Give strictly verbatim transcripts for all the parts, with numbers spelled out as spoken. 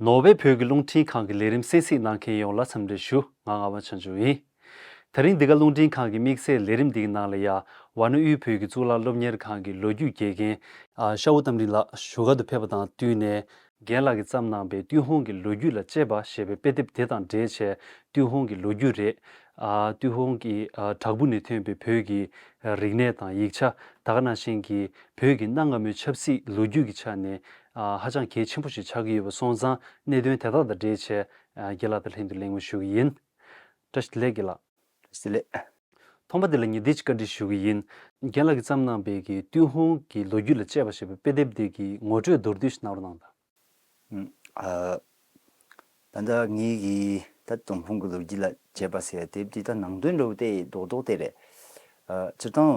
ནོར་ཝེ་བོད་ཀྱི་རླུང་འཕྲིན་ཁང་གི་ལས་རིམ་གསན་གཟིགས་གནང་མཁན་ཡོངས་ལ་འཚམས་འདྲི་ཞུ། ང་ངག་དབང་བྱང་ཆུབ་ཡིན། དེ་རིང་འདི་ག་རླུང་འཕྲིན་ཁང་གི་དམིགས་བསལ་ལས་རིམ་འདིའི་ནང་ལ་ཡ། ཝཱ་ཎ་དབུས་བོད་ཀྱི་གཙུག་ལག་སློབ་གཉེར་ཁང་གི་ལོ་རྒྱུས་དགེ་རྒན། ཨ། ཤ་བོ་རྟ་མགྲིན་ལགས་བཞུགས་སྒར་དུ་ཕེབས་པ་དང་བསྟུན་ནས། རྒན་ལགས་ཀྱིས་བརྩམས་གནང་པའི་ཏུན་ཧོང་གི་ལོ་རྒྱུས་ལ་དཔྱད་པ་ཞེས་པའི་དཔེ་དེབ་དེ་དང་འབྲེལ་བྱས། ཏུན་ཧོང་གི་ལོ་རྒྱུས་རེད། ཨ། ཏུན་ཧོང་གི། ཨ། བྲག་ཕུག་ནས་ཐོན་པའི་བོད་ཀྱི། ཨ། རིག་གནས་དང་ཡིག་ཆ། ད་ག་ནང་བཞིན་གྱི་བོད་ཀྱི་གནའ་སྔ་མོའི་ཆབ་སྲིད་ལོ་རྒྱུས་ཀྱི་ཆ་ནས། ཨ། ཧ་ཅང་གལ་ཆེན་པོ་ཞིག་ཆགས་ཀྱི་ཡོད་པ་སོང་ཙང་། གནད་དོན་དེ་དག་དང་འབྲེལ་བྱས། ཨ། རྒན་ལགས་དང་ལྷན་དུ་གླེང་མོལ་ཞུ་གི་ཡིན། བཀྲ་ཤིས་བདེ་ལེགས་རྒན་ལགས། བཀྲ་ཤིས་བདེ་ལེགས། ཐོག་མ་དེ་ལ་ངས་འདི་ཅིག་བཀའ་འདྲི་ཞུ་གི་ཡིན། རྒན་ལགས་ཀྱིས་བརྩམས་གནང་པའི་གི་ཏུན་ཧོང་གི་ལོ་རྒྱུས་ལ་དཔྱད་པ་ཞེས་པའི་དཔེ་དེབ་འདི་གི་ངོ་སྤྲོད་མདོར་བསྡུས་ཤིག་གནང་རོགས་གནང་དང་། ཨ། ད་ལྟ་ངེད་ཀྱིས་ད་ཏུན་ཧོང་གི་ལོ་རྒྱུས་ལ་དཔྱད་པ་ཟེར་ཡ་དེབ་དེ་ད་ནང་དོན་འདྲ་བོ་དེ་རྡོག་རྡོག་དེ་རེད། ཨ། སྤྱིར་བཏང་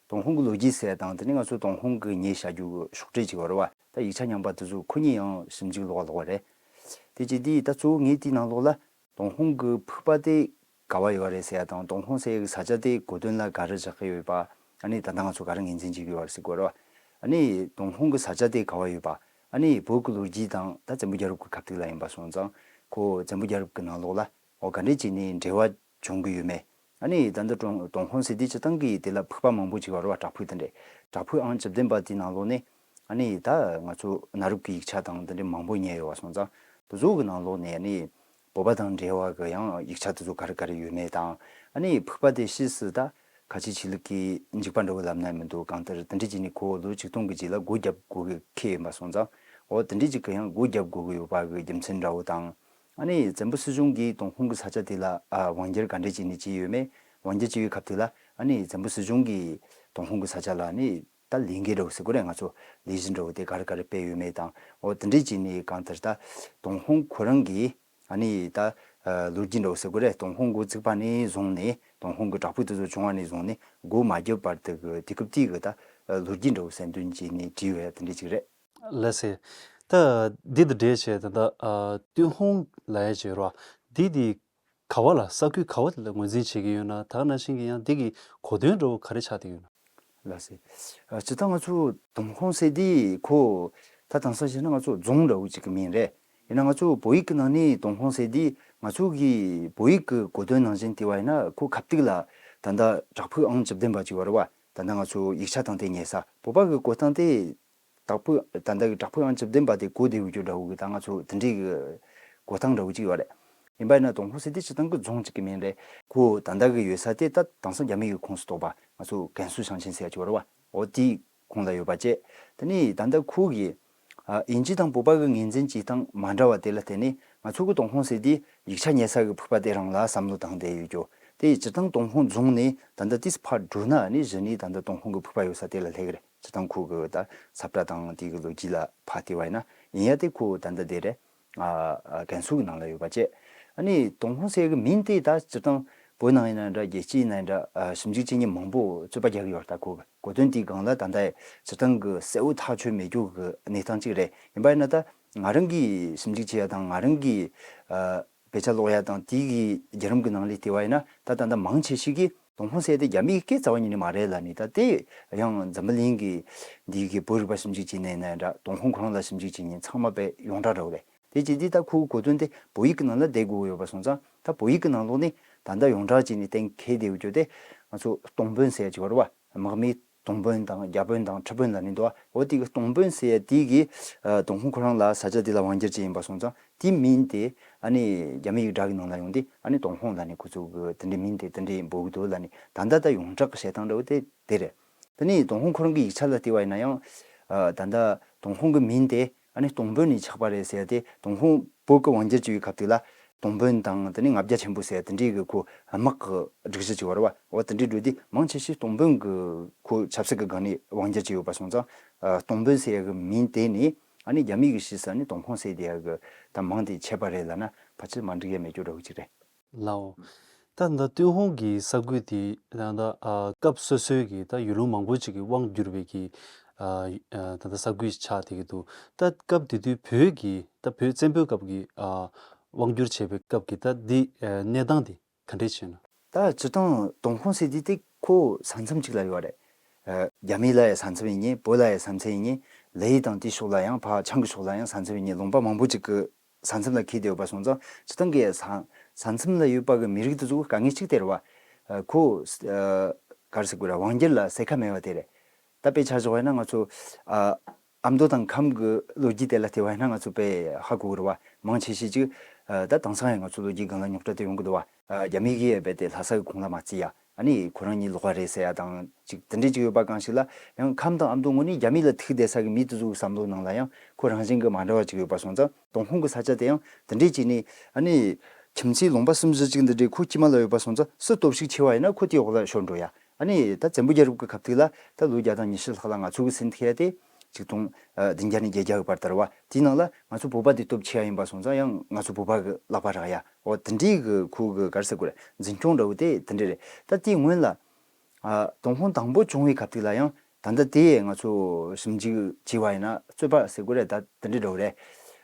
ཏུན་ཧོང་གི་ལོ་རྒྱུས་ཟེར་ཡ་དང་དེ་ནས་ང་ཚོ་ཏུན་ཧོང་གི་ངས་བྱ་རྒྱུ་གི་ཤོག་དྲིལ་ཅིག་ཡོད་རེད་བ། ད་ཡིག་ཆ་རྙིང་པ་དེ་ཚོ་ཁོ་གཉིས་ཡང་ཞིབ་འཇུག་ལོགས་ལོགས་རེད། དེ་བྱས་དུས་ད་གཙོ་བོ་ངས་དེའི་ནང་ལོགས་ལ། ཏུན་ཧོང་གི་ཕུག་པ་དེ་ག་བ་ཡོད་རེད་ཟེར་ཡ་དང་ཏུན་ཧོང་ཟེར་ཡ་གི་ས་ཆ་དེ་གོ་དོན་ལ་ག་རེ་བཞག་གི་ཡོད་པ། ཨ་ནི་ད་ལྟ་ང་ཚོ་ག་རེ་ངོས་འཛིན་བྱེད་ཀྱི་ཡོད་རེད་ཟེར་གོ་རེད་བ། ཨ་ནི་ཏུན་ཧོང་གི་ས་ཆ་དེ་ག་བ་ཡོད་པ། ཨ་ནི་བོད་ཀྱི་ལོ་རྒྱུས་དང་ད་བཙན་པོ་རྒྱལ་རབས་ཀྱི་སྐབས་དེ་ལ་ཡིན་པ་སོང་ཙང་ཁོ་བཙན་པོ་རྒྱལ་རབས་ཀྱི་ནང་ལོགས་ལ་འོ་ག་འདྲས་བྱས་ནས་འབྲེལ་བ་བྱུང་གི་ཡོད་མེད། ཨ་ནི་ད་ལྟ་ཀྲུང་ཏུན་ཧོང་ཟེར་དུས་སྤྱིར་བཏང་གི་དེ་ལ་ཕུག་པ་མང་པོ་ཅིག་ཡོད་རེད་བ། བྲག་ཕུག་དེ་འདྲས། བྲག་ཕུག་ཨང་བཅུ་བདུན་པ་དེའི་ནང་ལོགས་ནས་ཨ་ནི་ད་ང་ཚོ་གནའ་རབས་ཀྱི་ཡིག་ཆ་དང་དེ་འདྲས་མང་པོ་རྙེད་ཡོད་པ་སོང་ཙང་དེ་ཚོ་གི་ནང་ལོགས་ནས་ཨ་ནི་བོད་པ་དང་འབྲེལ་བ་གི་ཡང་ཡིག་ཆ་དེ་ཚོ་ག་རེ་ག་རེ་ཡོད་མེད་དང་། ཨ་ནི་ཕུག་པ་དེ་ཕྱིས་སུ་ད་ཁ་ཆེ་ཆོས་ལུགས་ཀྱི་འཇིགས་པ་འདྲ་བོ་ལབ་ན་མི་འདུག་གང་ལྟར་དེ་འདྲས་ཅིག་ནས་ཁོ་ལོ་ཆིག་སྟོང་གི་རྗེས་ལ་སྒོ་བརྒྱབ་དགོས་གི་འཁེལ་ཡིན་པ་སོང་ཙང་འོ་དེ་འདྲས་ཅིག་གི་ཡང་སྒོ་བརྒྱབ་དགོས་གི་ཡོད་པ་གི་རྒྱུ་མཚན་འདྲ་བོ་དང་། ཨ་ནི་བཙན་པོ་སྲིད་གཞུང་གིས་ཏུན་ཧོང་གི་ས་ཆ་དེ་ལ་ཨ་དབང་སྒྱུར་ག་འདྲས་བྱས་ནས་བྱས་ཡོད་མེད། དབང་སྒྱུར་བྱས་ཡོད་སྐབས་དེ་ལ་ཨ་ནི་བཙན་པོ་སྲིད་གཞུང་གིས་ཏུན་ཧོང་གི་ས་ཆ་ལ་ཨ་ནི་ད་ལས་འགན་འདྲ་བོ་ཟེར་དགོས་རེད། ང་ཚོ་ལས་གཞི་འདྲ་བོ་དེ་ག་རེ་ག་རེ་སྤེལ་ཡོད་མེད་དང་འོ་དེ་འདྲས་བྱས་ནས་གང་ལྟར་ད་ཏུན་ཧོང་ཁོ་རང་གིས་ཨ་ནི་ད་ཨ་ལོ་རྒྱུས་འདྲ་བོ་ཟེར་དགོས་རེད། ཏུན་ཧོང་འགོ་བཙུགས་པ་ནས་བཟུང་ནས་ཏུན་ཧོང་གི་བྲག་ཕུག་དེ་ཚོ་བྱུང་བ་ནས་བཟུང་ནས་སྒོ་མ་བརྒྱབ་བར་དུ་གི་དུས་སྐབས་དེའི་གི་ད་ཨ་ལོ་རྒྱུས་འདྲ་བོ་གསལ་འདོན་བྱས་ནས་བྲིས་ཡོད་ཡ་དེ་འདྲས་ཅིག་རེད། ལགས་སེ། ད་འདི་དང་འབྲེལ་བྱས་ད་ལྟ་ཨ་ཏུན་ཧོང་ལབ་ཡ་ཅིག་ཡོད་རེད་བ། འདི་དེ་ག་བ་ལ་ས་ཁུལ་ག་བ་དེ་ལ་ངོས་འཛིན་བྱེད་ཀྱི་ཡོད་ན། ད་ག་ནང་བཞིན་གྱི་ཡང་འདི་གི་གོ་དོན་འདྲ་བོ་ག་རེ་ཆགས་བསྡད་ཡོད་ན། ལགས་སེ། ཨ་སྤྱིར་བཏང་ང་ཚོ་ཏུན་ཧོང་ཟེར་དུས་ཁོ་ད་དེང་སང་བཤད་ན་ང་ཚོ་རྫོང་འདྲ་བོ་ཅིག་གི་མིང་རེད། ཡིན་ན་ང་ཚོ་བོད་ཡིག་གི་ནང་ནས་ཏུན་ཧོང་ཟེར་དུས་ང་ཚོ་གི་བོད་ཡིག་གི་གོ་དོན་ནང་བཞིན་བལྟས་པ་ཡིན་ན་ཁོ་ཁ་ཐུག་ལ་ད་ལྟ་བྲག་ཕུག་ཨང་བཅུ་བདུན་པ་ཅིག་ཡོད་རེད་བ། ད་ལྟ་ང་ཚོ་ཡིག་ཆ་དང་དེ་ཉེ་ས་བོད་པ་གི་གོ་སྟངས་དེ། བྲག་ཕུག་ད་ལྟ་གི་བྲག་ཕུག་ཨང་བཅུ་བདུན་པ་དེ་གོ་བདེ་བོ་ཅིག་འདྲ་བོ་གི་ད་ང་ཚོ་དེ་འདྲའི་གི་གོ་སྟངས་འདྲ་བོ་ཅིག་ཡོད་རེད། ཡིན་པ་ཡིན་ན་ཏུན་ཧོང་ཟེར་དུས་སྤྱིར་བཏང་གི་རྫོང་གཅིག་གི་མིང་རེད། ཁོ་ད་ལྟ་གི་ཡོད་ས་དེ་ད་དེང་སང་རྒྱ་མི་གི་ཁོངས་སུ་གཏོགས་པ་ང་ཚོ་ཀན་སུའུ་ཞིང་ཆེན་ཟེར་ཡ་ཅིག་ཡོད་རེད་བ། འོ་དེའི་ཁོངས་ལ་ཡོད་པ་བཅས། དེ་ནས་ད་ལྟ་ཁོ་གི་ཨ་དབྱིན་ཇི་དང་བོད་པ་གི་ངོས་འཛིན་བྱེད་སྟངས་མ་འདྲ་བ་དེ་ལ་བརྟེན་ནས་ང་ཚོ་གི་ཏུན་ཧོང་ཟེར་དུས་ཡིག་ཆ་ཉེ་ས་གི་ཕུག་པ་དེ་རང་ལ་བསམ་བློ་བཏང་བསྡད་ཡོད་རྒྱུ། དེ་སྤྱིར་བཏང་ཏུན་ཧོང་རྫོང་ནས་ད་ལྟ་ཏིས་ཕར་འགྲོ་ན་ནི་གཞི་ནས་ད་ལྟ་ཏུན་ཧོང་གི་ཕུག་པ་ཡོད་ས་དེ་ལ་སླེབས་ཀྱི་རེད། སྤྱིར་བཏང་ཁོ་གི་ད་ས་བཀྲ་དང་དེ་གི་ལོ་རྒྱུས་ལ་ཕར་བལྟས་པ་ཡིན་ན། ཡིན་ཡ་དེ་ཁོ་ད་ལྟ་དེ་རེད། ཨ་ཨ་ཀན་སུའུ་གི་ནང་ལ་ཡོད་པ་བཅས། ཨ་ནི་ཏུན་ཧོང་ཟེར་གི་མིང་དེ་ད་སྤྱིར་བཏང་བོད་ནང་ཡིན་ན་འདྲ་རྒྱལ་སྤྱི་ཡིན་ན་འདྲ་ཨ་ཞིབ་འཇུག་བྱེད་མཁན་མང་པོ་རྩོད་པ་རྒྱག་གི་ཡོད་རེད། ད་ཁོ་གི་གོ་དོན་དེའི་སྒང་ལ་ད་ལྟ་སྤྱིར་བཏང་གི་གསལ་བོ་ཐག་ཆོད་མེད་རྒྱུ་གི་གནས་སྟངས་གཅིག་རེད། ཡིན་པ་ཡིན་ན་ད་ང་རང་གིས་ཞིབ་འཇུག་བྱེད་ཡ་དང་ང་རང་གིས་ཨ་དཔེ་ཆ་ཀློག་ཡ་དང་དེའི་གི་བརྒྱུད་རིམ་གི་ནང་ལ་བལྟས་པ་ཡིན་ན་ད་ད་ལྟ་མང་ཆེ་ཤོས་ཀྱིས་ཏུན་ཧོང་ཟེར་དེ་རྒྱ་མིའི་སྐད་རྩ་བ་ཉིད་ནས་མ་རེད་ལབ་ནས། ད་དེ་ཡང་འཛམ་བུ་གླིང་གི་འདིའི་གི་བོད་རིག་པ་ཞིབ་འཇུག་བྱེད་མཁན་ཡིན་ན་འདྲ་ཏུན་ཧོང་ཁོ་རང་ལ་ཞིབ་འཇུག་བྱེད་མཁན་ཚང་མ་དཔེ་ཡོངས་གྲགས་འདྲ་བོ་རེད། དེ་བྱས་དུས་ད་ཁོའི་གོ་དོན་དེ་བོད་ཡིག་གི་ནང་ལ་བསྡད་དགོས་ཡོད་པ་སོང་ཙང་ད་བོད་ཡིག་གི་ནང་ལོགས་ནས་ད་ལྟ་ཡོངས་གྲགས་བྱས་ནས་གཏན་འཁེལ་བསྡད་ཡོད་རྒྱུ་དེ་ང་ཚོ་སྟོང་དཔོན་ཟེར་ཡ་ཅིག་ཡོད་རེད་བ། དམག་མི་སྟོང་དཔོན་དང་བརྒྱ་དཔོན་དང་ཁྲི་དཔོན་ལབ་ནས་འདུག་བ། འོ་དེ་གི་སྟོང་དཔོན་ཟེར་ཡ་དེ་གིས་ཨ་ཏུན་ཧོང་ཁོ་རང་ལ་ས་ཆ་དེ་ལ་དབང་སྒྱུར་བྱས་ཡིན་པ་སོང་ཙང་དེའི་མིང་དེ་ཨ་ནི་རྒྱ་མི་ཡི་སྒྲ་གི་ནང་ལ་ཡོང་དུས་ཨ་ནི་ཏུན་ཧོང་ལབ་ནས་ཁོ་ཚོ་གི་དེ་འདྲའི་མིང་དེ་དེ་འདྲའི་འབོད་གི་འདུག་ལབ་ནས་ད་ལྟ་ད་ཡོངས་གྲགས་གི་བཤད་སྟངས་འདྲ་བོ་དེ་དེ་རེད། དེ་ནས་ཏུན་ཧོང་ཁོ་རང་གི་ཡིག་ཆ་ལ་བལྟས་པ་ཡིན་ན་ཡང་ཨ་ད་ལྟ་ཏུན་ཧོང་གི་མིང་དེ་ཨ་ནི་སྟོང་དཔོན་ནས་ཆགས་པ་རེད་ཟེར་ཏེ། ཏུན་ཧོང་བོད་ཀྱི་དབང་སྒྱུར་བྱེད་པའི་སྐབས་དེ་ལ་སྟོང་དཔོན་དང་དེ་ནས་ལྔ་བརྒྱ་ཆེན་པོ་ཟེར་དེ་འདྲའི་གི་ཁོ་དམག་གི་སྒྲིག་གཞི་ཅིག་ཡོད་རེད་བ། འོ་དེ་འདྲའི་འགྲོ་དུས་མང་ཆེ་ཤོས་སྟོང་དཔོན་གི་ཁོ་ཆབ་སྲིད་ཀྱི་སྒང་ནས་དབང་སྒྱུར་བྱས་ཡོད་པ་སོང་ཙང་། ཨ་སྟོང་དཔོན་ཟེར་ཡ་གི་མིང་དེ་ནས་ཨ་ནི་རྒྱ་མིའི་གི་ཕྱིས་སུ་ཨ་ནི་ཏུན་ཧོང་ཟེར་དེ་ཡ་གི་ད་མིང་དེ་ཆད་པ་རེད་ལབ་ན་ཕལ་ཆེར་མ་འགྲིག་ཡ་མེད་རྒྱུ་འདྲ་བོ་ཅིག་རེད། ལའོ། ད་ད་ཏུན་ཧོང་གི་ས་ཁུལ་དེ་ད་ད་ཨ་སྐབས་སོ་སོའི་གི་ད་ཡུལ་ལུང་མང་པོ་ཅིག་གི་དབང་བསྒྱུར་བའི་གི་ཨ་ཨ་ད་ད་ས་ཁུལ་ཆགས་བསྡད་ཀྱི་འདུག་ད་སྐབས་དེ་དུས་བོད་ཀྱི་ད་བོད་བཙན་པོའི་སྐབས་ཀྱི་ཨ་དབང་བསྒྱུར་བྱས་པའི་སྐབས་ཀྱི་ད་འདི་ཨ་གནས་སྟངས་དེ་ག་འདྲས་བྱས་ན། ད་སྤྱིར་བཏང་ཏུན་ཧོང་ཟེར་དུས་དེ་ཁོ་ས་མཚམས་གཅིག་ལ་ཡོད་རེད། ཨ་རྒྱ་མི་ལ་ཡང་ས་མཚམས་ཡིན་ཉེ། བོད་ལ་ཡང་ས་མཚམས་ཡིན་ཉེ། ལི་ཡི་དང་དེའི་ཕྱོགས་ལ་ཡང་ཕར་བྱང་གི་ཕྱོགས་ལ་ཡང་ས་མཚམས་ཡིན་ཉེ། ལུང་པ་མང་པོ་ཅིག་གི་ ས་མཚམས་ལ་འཁེལ་བསྡད་ཡོད་པ་སོང་ཙང་སྤྱིར་བཏང་གི་ས་ས་མཚམས་ལ་ཡོད་པ་གི་མི་རིགས་དེ་ཚོ་གི་དཀའ་ངལ་གཅིག་དེ་རེད་བ། ཨ་ཁོ་ཨ་ག་རེ་ཟེར་དགོས་རེད། དབང་སྒྱུར་ལ་གསལ་ཁ་མེད་པ་དེ་རེད། ད་དཔེ་ཆ་བཞག་པ་ཡིན་ན་ང་ཚོ་ཨ་ཨ་མདོ་དང་ཁམས་ཀྱི་ལོ་རྒྱུས་དེ་ལ་བལྟས་པ་ཡིན་ན་ང་ཚོ་དཔེ་ཧ་གོ་གི་རེད་བ། མང་ཆེ་ཤོས་ཅིག་ཨ་ད་དེང་སང་ཡང་ང་ཚོ་ལོ་རྒྱུས་སྒང་ལ་རྙོག་དྲ་དེ་ཡོང་གི་འདུག་བ། ཨ་རྒྱ་མི་གིས་རྦད་དེ་ལྷ་ས་གི་ཁོངས་ལ་མ་བརྩིས་ཡ། ཨ་ནི་ཁོ་རང་གཉིས་ལོག་པ་རེད་ཟེར་ཡ་དང་ཅིག་དེ་འདྲས་ཅིག་ཡོད་པ་གང་ཞིག་ལ། ཡང་ཁམས་དང་ཨ་མདོ་ངོས་ནས་རྒྱ་མི་ལ་ཐུག་བསྡད་ས་གི་མི་དེ་ཚོའི་བསམ་བློ་ནང་ལ་ཡང་ཁོ་རང་བཞིན་གྱི་མ་འདྲ་བ་ཅིག་ཡོད་པ་སོང་ཙང་ཏུན་ཧོང་གི་ས་ཆ་དེ་ཡང་དེ་འདྲས་ཅིག་ནས། ཨ་ནི་ཁྱིམ་མཚེས་ལུང་པ་གསུམ་བཞི་ཅིག་འདི་འདྲས་ཁོ་དཀྱིལ་མ་ལ་ཡོད་པ་སོང་ཙང་སུ་སྟོབས་ཤུགས་ཆེ་བ་ཡིན་ན་ཁོ་དེའི་འོག་ལ་ཤོར་འགྲོ་ཡ། ཨ་ནི་ད་བཙན་པོ་རྒྱལ་རབས་ཀྱི་ཁ་ཐུག་ལ་ད་ལོ་བརྒྱ་དང་ཉི་ཤུ་ལྷག་ལ་ང་ཚོ་གི་ཟིན་ཐུབ་ཡ་དེ་ཆིག་སྟོང་བདུན་བརྒྱ་ནས་བརྒྱད་བརྒྱ་གི་བར་དུ་རེད་བ། དེའི་ནང་ལ་ང་ཚོ་བོད་པ་དེ་སྟོབས་ཆེ་ཡ་ཡིན་པ་སོང་ཙང་ཡང་ང་ཚོ་བོད་པ་གི་ལག་པ་རག་ཡ། འོ་དེ་འདྲའི་གི་ཁོ་གི་ག་རེ་ཟེར་དགོས་རེད། འཛིན་སྐྱོང་འདྲ་བོ་དེ་དེ་འདྲ་རེད། ད་དེའི་སྔོན་ལ་ཨ་ཏུན་ཧོང་དང་པོ་བྱུང་བའི་སྐབས་དེ་ལ་ཡང་ད་ལྟ་དེ་ང་ཚོ་ཞིབ་འཇུག་བྱས་པ་ཡིན་ན་རྩོད་པ་ཟེར་དགོས་རེད། ད་དེ་འདྲ་འདྲ་བོ་རེད།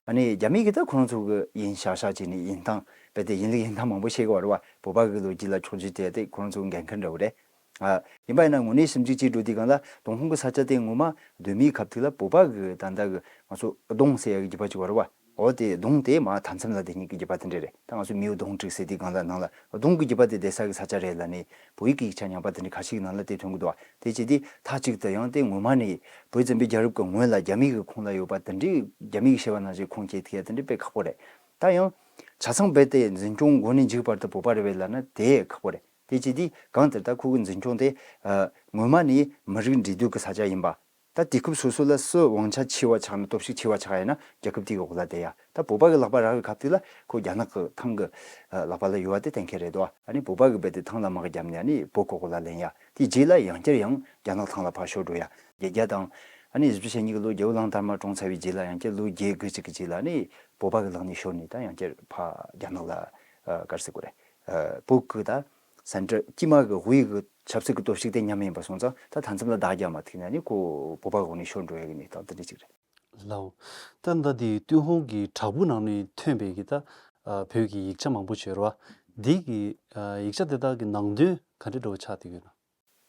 ཨ་ནི་རྒྱ་མི་གིས་ད་ཁོ་རང་ཚོ་གི་ཡིན་ཤག་ཤག་བྱས་ནས་ཡིན་སྟངས་རྦད་དེ་ཡིན་ལུགས་ཡིན་སྟངས་མང་པོ་བཤད་གི་བ་རེད་བ། བོད་པ་གི་ལོ་རྒྱུས་ལ་འཁྱོག་བརྗོད་བྱས་ཏེ་ཁོ་རང་ཚོ་གི་འགན་འཁུར་འདྲ་བོ་རེད། ཨ། ཡིན་པ་ཡིན་ན་དངོས་གནས་ཞིབ་འཇུག་བྱེད་འགྲོ་དུས་སྒང་ལ་ཏུན་ཧོང་གི་ས་ཆ་དེ་ངོ་མ་གདོད་མའི་ཁ་ཐུག་ལ་བོད་པ་གི་ད་ལྟ་གི་ང་ཚོ་ལྡོང་ཟེར་ཡ་གི་རྒྱུད་པ་ཅིག་ཡོད་རེད་བ། འོ་དེ་ལྡོང་དེ་མ་མཐའ་མཚམས་ལ་དེ་གཉིས་ཀྱི་རྒྱུད་པ་དེ་འདྲ་རེད། ད་ང་ཚོ་མིའུ་གདོང་དྲུག་ཟེར་དུས་སྒང་ལ་ནང་ལ་ལྡོང་གི་རྒྱུད་པ་དེ་བསྡད་ས་གི་ས་ཆ་རེད་ལབ་ནས་བོད་ཡིག་གི་ཡིག་ཆ་རྙིང་པ་དེ་འདྲ་ཁ་ཤས་ཀྱི་ནང་ལ་དེ་ཐོན་གི་འདུག་བ། དེ་བྱས་དུས་མཐའ་གཅིག་ཏུ་ཡང་དེ་ངོ་མ་ནས་བོད་བཙན་པོའི་རྒྱལ་རབས་ཀྱི་སྔོན་ལ་རྒྱ་མི་གི་ཁོངས་ལ་ཡོད་པ་དེ་འདྲའི་རྒྱ་མི་གི་བཤད་པ་ནང་བཞིན་ཁུངས་སྐྱེལ་ཐུབ་ཡ་དེ་འདྲའི་དཔེ་ཁག་པོ་རེད། ད་ཡང་ཆ་ཚང་རྦད་དེ་འཛིན་སྐྱོང་འགོ་ནས་མཇུག་བར་དུ་བོད་པ་རེད་པས་ལབ་ན་དེ་ཁག་པོ་རེད། དེ་བྱས་དུས་གང་ལྟར་ད་ཁོ་གི་འཛིན་སྐྱོང་དེ་ཨ་ངོ་མ་ནས་མི་རིགས་འདུས་སྡོད་ཀྱི་ས་ཆ་ཡིན་པ། ད་དུས་སྐབས་སོ་སོ་ལ་སུ་དབང་ཆ་ཆེ་བ་ཆགས་ན་སྟོབས་ཤུགས་ཆེ་བ་ཆགས་ཡིན་ན་རྒྱལ་ཁབ་དེའི་འོག་ལ་བསྡད་ཡ། ད་བོད་པ་གི་ལག་པ་རག་གི་སྐབས་དེ་ལ་ཁོ་རྒྱ་ནག་གི་ཐང་གི་ཨ་ལག་པ་ལ་ཡོད་པ་དེ་གཏན་འཁེལ་རེད་དོ། ཨ་ནི་བོད་པ་གི་རྦད་དེ་ཐང་ལ་དམག་བརྒྱབ་ནས་ཨ་ནི་བོད་གི་འོག་ལ་ལེན་ཡ། དེའི་རྗེས་ལ་ཡང་བསྐྱར་ཡང་རྒྱ་ནག་ཐང་ལ་ཕར་ཤོར་འགྲོ་ཡ། བརྒྱད་བརྒྱ་དང་ཨ་ནི་བཞི་བཅུ་ཞེ་གཉིས་ཀྱི་ལོ་རྒྱལ་པོ་གླང་དར་མ་གྲོངས་ཚར་བའི་རྗེས་ལ་ཡང་བསྐྱར་ལོ་བརྒྱད་དགུ་གཅིག་གི་རྗེས་ལ་ཨ་ནི་བོད་པ་གི་ལག་ནས་ཤོར་ནས་ད་ཡང་བསྐྱར་ཕར་རྒྱ་ནག་ལ་ཨ་ག་རེ་ཟེར་དགོས་རེད། ཨ་བོད་གི་ད་ས་འདྲ་དཀྱིལ་མ་གི་དབུས་གི་ཆབ་སྲིད་ཀྱི་སྟོབས་ཤུགས་དེ་ཉམས་ཡིན་པ་སོང་ཙང་ད་མཐའ་མཚམས་ལ་བདག་རྒྱག་མ་ཐུབ་ན་ནི་ཁོ་བོད་པ་འོག་ནས་ཤོར་འགྲོ་ཡ་གི་གནས་སྟངས་དེ་འདྲ་ཅིག་རེད། ལའོ། ད་ལྟ་དེ་ཏུན་ཧོང་གི་བྲག་ཕུག་ནང་ནས་ཐོན་པའི་གི་ད་ཨ་བོད་ཀྱི་ཡིག་ཆ་མང་པོ་ཡོད་རེད་བ། འདི་གི་ཨ་ཡིག་ཆ་དེ་དག་གི་ནང་དོན་ག་འདྲ་འདྲ་བོ་ཆགས་བསྡད་ཡོད་ན།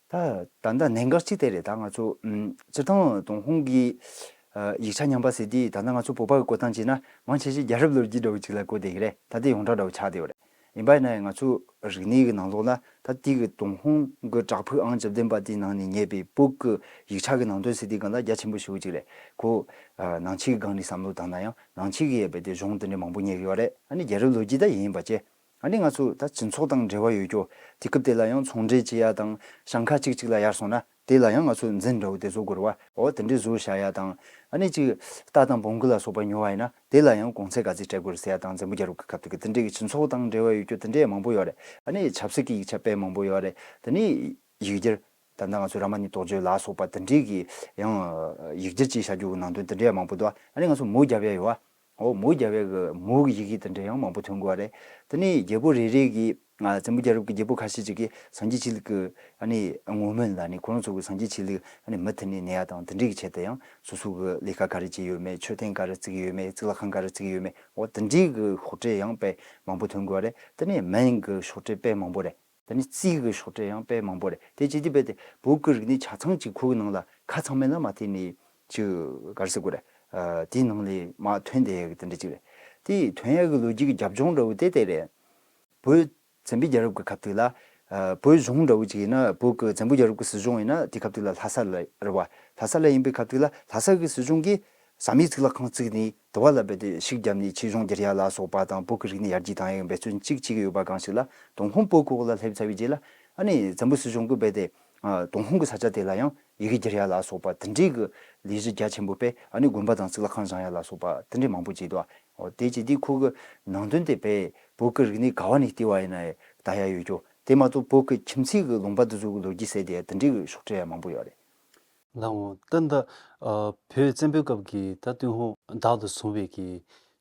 ད་ད་ལྟ་གནད་འགག་ཅིག་དེ་རེད། ད་ང་ཚོ་ཨམ་སྤྱིར་བཏང་ཏུན་ཧོང་གི་ཨ་ཡིག་ཆ་རྙིང་པ་ཟེར་དུས་ད་ལྟ་ང་ཚོ་བོད་པ་གི་བཀོད་སྟངས་བྱས་ན་མང་ཆེ་ཤོས་རྒྱལ་རབས་ལོ་རྒྱུས་འདྲ་བོ་ཅིག་ལ་གོ་བསྡད་ཀྱི་རེད། ད་དེ་ཡོངས་གྲགས་འདྲ་བོ་ཆགས་བསྡད་ཡོད་རེད། ཡིན་པ་ཡིན་ན་ཡང་ང་ཚོ་རིག་གནས་ཀྱི་ནང་ལོགས་ལ་ད་དེ་གི་ཏུན་ཧོང་གི་བྲག་ཕུག་ཨང་བཅུ་བདུན་པ་དེའི་ནང་ནས་རྙེད་པའི་བོད་ཀྱི་ཡིག་ཆ་གི་ནང་དོན་ཟེར་དུས་སྒང་ལ་རྒྱ་ཆེན་པོ་ཞེ་པོ་ཅིག་རེད། ཁོ་ཨ་ནང་ཆོས་ཀྱི་སྒང་ནས་བསམ་བློ་བཏང་ན་ཡང་ནང་ཆོས་ཀྱི་ཡ་རྦད་དེ་གཞུང་དེ་འདྲ་མང་པོ་རྙེད་ཀྱི་ཡོད་རེད། ཨ་ནི་རྒྱལ་རབས་ལོ་རྒྱུས་ད་ཡིན་ཡིན་པ་བྱས། ཨ་ནི་ང་ཚོ་ད་སྤྱི་ཚོགས་དང་འབྲེལ་བ་ཡོད་རྒྱུ་དེ་སྐབས་དེ་ལ་ཡང་ཚོང་འབྲེལ་བྱེད་ཡ་དང་ཞེང་ཁ་གཅིག་གཅིག་ལ་ཡར་སོང་ན་དེ་ལ་ཡང་ང་ཚོ་འཛིན་འདྲ་བོ་དེ་བཟོ་དགོས་རེད་བ། འོ་དེ་འདྲའི་བཟོ་བྱ་ཡ་དང་། ཨ་ནི་ཅིག་རྟ་དང་བོང་གུ་ལ་སོགས་པ་ཉོ་བ་ཡིན་ན་དེ་ལ་ཡང་གོང་ཚད་ག་ཚོད་སྤྲད་དགོས་རེད་ཟེར་ཡ་དང་། འཛམ་བུ་རྒྱལ་རབས་ཀྱི་སྐབས་དེ་གི་དེ་འདྲའི་གི་སྤྱི་ཚོགས་དང་འབྲེལ་བ་ཡོད་རྒྱུ་དེ་འདྲའི་མང་པོ་ཡོད་རེད། ཨ་ནི་ཆབ་སྲིད་ཀྱི་ཡིག་ཆ་དཔེ་མང་པོ་ཡོད་རེད། དེ་ནས་ཡིག་སྒྱུར། ད་ལྟ་ང་ཚོ་རཱ་མ་ཎའི་རྟོགས་བརྗོད་ལ་སོགས་པ་དེ་འདྲའི་གི་ཡང་ཡིག་སྒྱུར་བཅས་བྱ་རྒྱུ་གི་ནང་དོན་དེ་འདྲའི་མང་པོ་འདུག་ཨ་ནི་ང་ཚོ་མོ་རྒྱབ་ཡ་ཡོད་བ། འོ་མོ་རྒྱབ་ཡ་གི་མོ་གི་ཡི་གེ་དེ་འདྲ་ཡང་མང་པོ་ཐོན་གོ་བ་རེད། དེ་ནས་རྒྱལ་པོ་རེ་རེ་གི་ཨ་བཙན་པོ་རྒྱལ་རབས་ཀྱི་རྒྱལ་པོ་ཁ་ཤས་ཅིག་གིས་སངས་རྒྱས་ཆོས་ལུགས་ཀྱི་ཨ་ནི་བསྔོ་སྨོན་ལ་ནི་ཁོ་རང་ཚོ་གི་སངས་རྒྱས་ཆོས་ལུགས་ཨ་ནི་མུ་མཐུད་ནས་གནས་ཡ་དང་དེ་འདྲའི་གི་ཆེད་དུ་ཡང་སོ་སོ་གི་ལས་ཀ་ག་རེ་བྱས་ཡོད་མེད། མཆོད་རྟེན་ག་རེ་བརྩིགས་ཡོད་མེད། གཙུག་ལག་ཁང་ག་རེ་བརྩིགས་ཡོད་མེད། འོ་དེ་འདྲའི་གི་ཤོག་དྲིལ་ཡང་དཔེ་མང་པོ་ཐོན་གོ་བ་རེད། དེ་ནས་མན་གི་ཤོག་དྲིལ་དཔེ་མང་པོ་རེད། དེ་ནི་རྩིས་ཀྱི་ཤོག་དྲིལ་ཡང་དཔེ་མང་པོ་རེད། དེ་བྱས་དུས་རྦད་དེ་བོད་ཀྱི་རིག་གནས་ཆ་ཚང་གཅིག་ཁོ་གི་ནང་ལ་ཁ་ཚང་མེད་ལ་མ་བརྟེན་ནས་ཅིག་ག་རེ་ཟེར་དགོས་རེད། ཨ་དེའི་ནང་ལས་མར་ཐོན་བསྡད་ཡག་གི་དེ་འདྲ་ཅིག་རེད། དེ་ཐོན་ཡག་གི་ལོ་རྒྱུས་ཀྱི་རྒྱབ་ལྗོངས་འདྲ་བོ་དེ་དེ་རེད། བོད་བཙན་པོའི་རྒྱལ་རབས་ཀྱི་སྐབས་དེ་ལ་ཨ་བོད་གཞུང་འདྲ་བོ་ཅིག་ཡིན་ན། བོད་ཀྱི་བཙན་པོའི་རྒྱལ་རབས་ཀྱི་སྲིད་གཞུང་ཡིན་ན་དེ་སྐབས་དེ་ལ་ལྷ་ས་ལ་རེད་བ། ལྷ་ས་ལ་ཡིན་པའི་སྐབས་དེ་ལ་ལྷ་ས་གི་སྲིད་གཞུང་གིས་བསམ་ཡས་གཙུག་ལག་ཁང་བརྩིགས་ནས་དེ་བ་ལ་རྦད་དེ་ཤུགས་བརྒྱབ་ནས་ཆོས་གཞུང་བསྒྱུར་ཡ་ལ་སོགས་པ་དང་། བོད་ཀྱི་རིག་གནས་ཡར་རྒྱས་བཏང་ཡ་གི་འབད་བརྩོན་གཅིག་བྱེད་ཀྱི་ཡོད་པ་གང་ཞིག་ལ། ཏུན་ཧོང་བོད་ཀྱི་འོག་ལ་སླེབས་ཚར་བའི་རྗེས་ལ་ཨ་ནི་བཙན་པོའི་སྲིད་གཞུང་གིས་རྦད་དེ་ཨ་ཏུན་ཧོང་གི་ས་ཆ་དེ་ལ་ཡང་ཡི་གེ་བསྒྱུར་ཡ་ལ་སོགས་པ་དེ་འདྲའི་གི་ལས་གཞི་རྒྱ་ཆེན་པོ་སྤེལ། ཨ་ནི་དགོན་པ་དང་གཙུག་ལག་ཁང་བཞེངས་ཡ་ལ་སོགས་པ་དེ་འདྲའི་མང་པོ་བྱས་འདུག་འོ་དེ་བྱས་དུས་ཁོ་གི་ནང་དོན་དེ་དཔེ་བོད་ཀྱི་རིག་གནས་ག་བ་ནས་བལྟས་པ་ཡིན་ན་ལྟ་ཡ་ཡོད་རྒྱུ། དེ་མ་གཏོགས་བོད་ཀྱི་ཁྱིམ་མཚེས་ཀྱི་ལུང་པ་དེ་ཚོ་གི་ལོ་རྒྱུས་ཟེར་དེ་དེ་འདྲའི་གི་ཤོག་དྲིལ་ཡང་མང་པོ་ཡོད་རེད། ལགས་འོང་། ད་ལྟ་ཨ་བོད་བཙན་པོའི་སྐབས་ཀྱི་ད་ཏུན་ཧོང་བདག་ཏུ་བཟུང་བའི་གི་